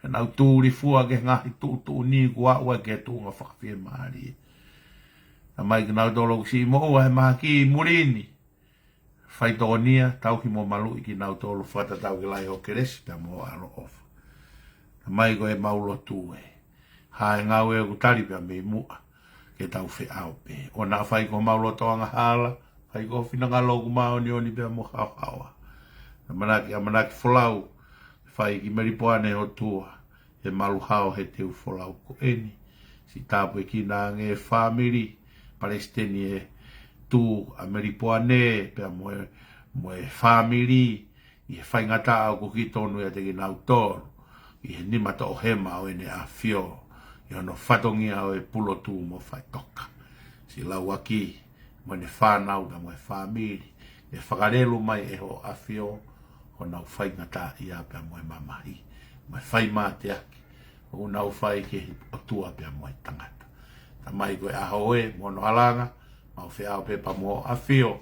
He nau tulifua ki he ngaahi tuʻutuʻuni kuo aʻu ai ki he tuʻunga fakafiemālie. Tamai, kinautolu ʻoku siʻi moʻua he mahaki ʻi muli ni, faitokonia, tauhi mo maluʻi kinautolu, fakatatau ki he lahi hoʻo kelesi pea mo hoʻo ʻaloʻofa. Tamai, ko e mau lotu ē, ha e ngāue ʻoku tali pea mei muʻa, ke tau feʻao pē. ʻOua naʻa fai ko homau loto angahala, fai ko ho finangalo ʻoku māʻoniʻoni pea mo haohaoa. ʻAmanaki, ʻamanaki folau, fai ki Melipoane ʻOtua, he malu hao he teu folau ko eni. Siʻi tāpuekina ange e fāmili, Palesiteni ē, Tū ʻa Melipoane, pea mo e, mo e fāmili, ʻi he faingataʻa ʻoku kei tonu ʻiate kinautolu, ʻi he nima toʻohema ʻo ʻEne ʻAfio, ʻi hono fatongia ʻo e Pulotu mo Faʻitoka. Siʻi lauaki mo ʻene fānau pea mo e fāmili, ʻe fakalelu mai ʻe hoʻo ʻAfio honau faingataʻaʻia pea mo e mamahi, mo e fai mateaki ʻoku nau fai ki he ʻOtua pea mo e tangata. Tamai, ko e ʻaho ē mo hono ʻalanga, mau feʻao pē pea mo hoʻo ʻAfio,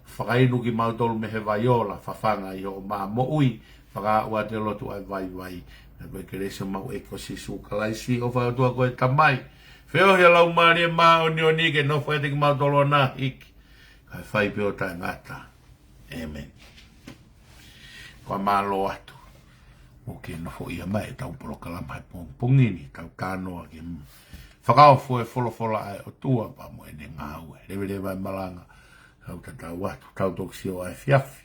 fakainu kimautolu mei he vai ola, fafanga ʻi hoʻo mā moʻui, fakaaʻu atu e lotu ʻa e vaivai, pea ko e kelesi ʻo homau ʻEiki ko Sīsū Kalaisi, ʻofa ʻa e ʻOtua ko e Tamai, feohi ʻa e Laumālie Māʻoniʻoni ke nofo ʻiate kimautolu ʻo na hiki, kae fai pē ʻo taʻengata. ʻĒmeni. Ko e mālō atu ʻoku ke nofoʻia mai ʻetau polokalama he pongipongi ni, tau talanoa ki he fakaofo e folofola ʻa e ʻOtua pea mo ʻene ngāue. Leveleva e malanga, tau tatau atu, tau toki sio ʻa e efiafi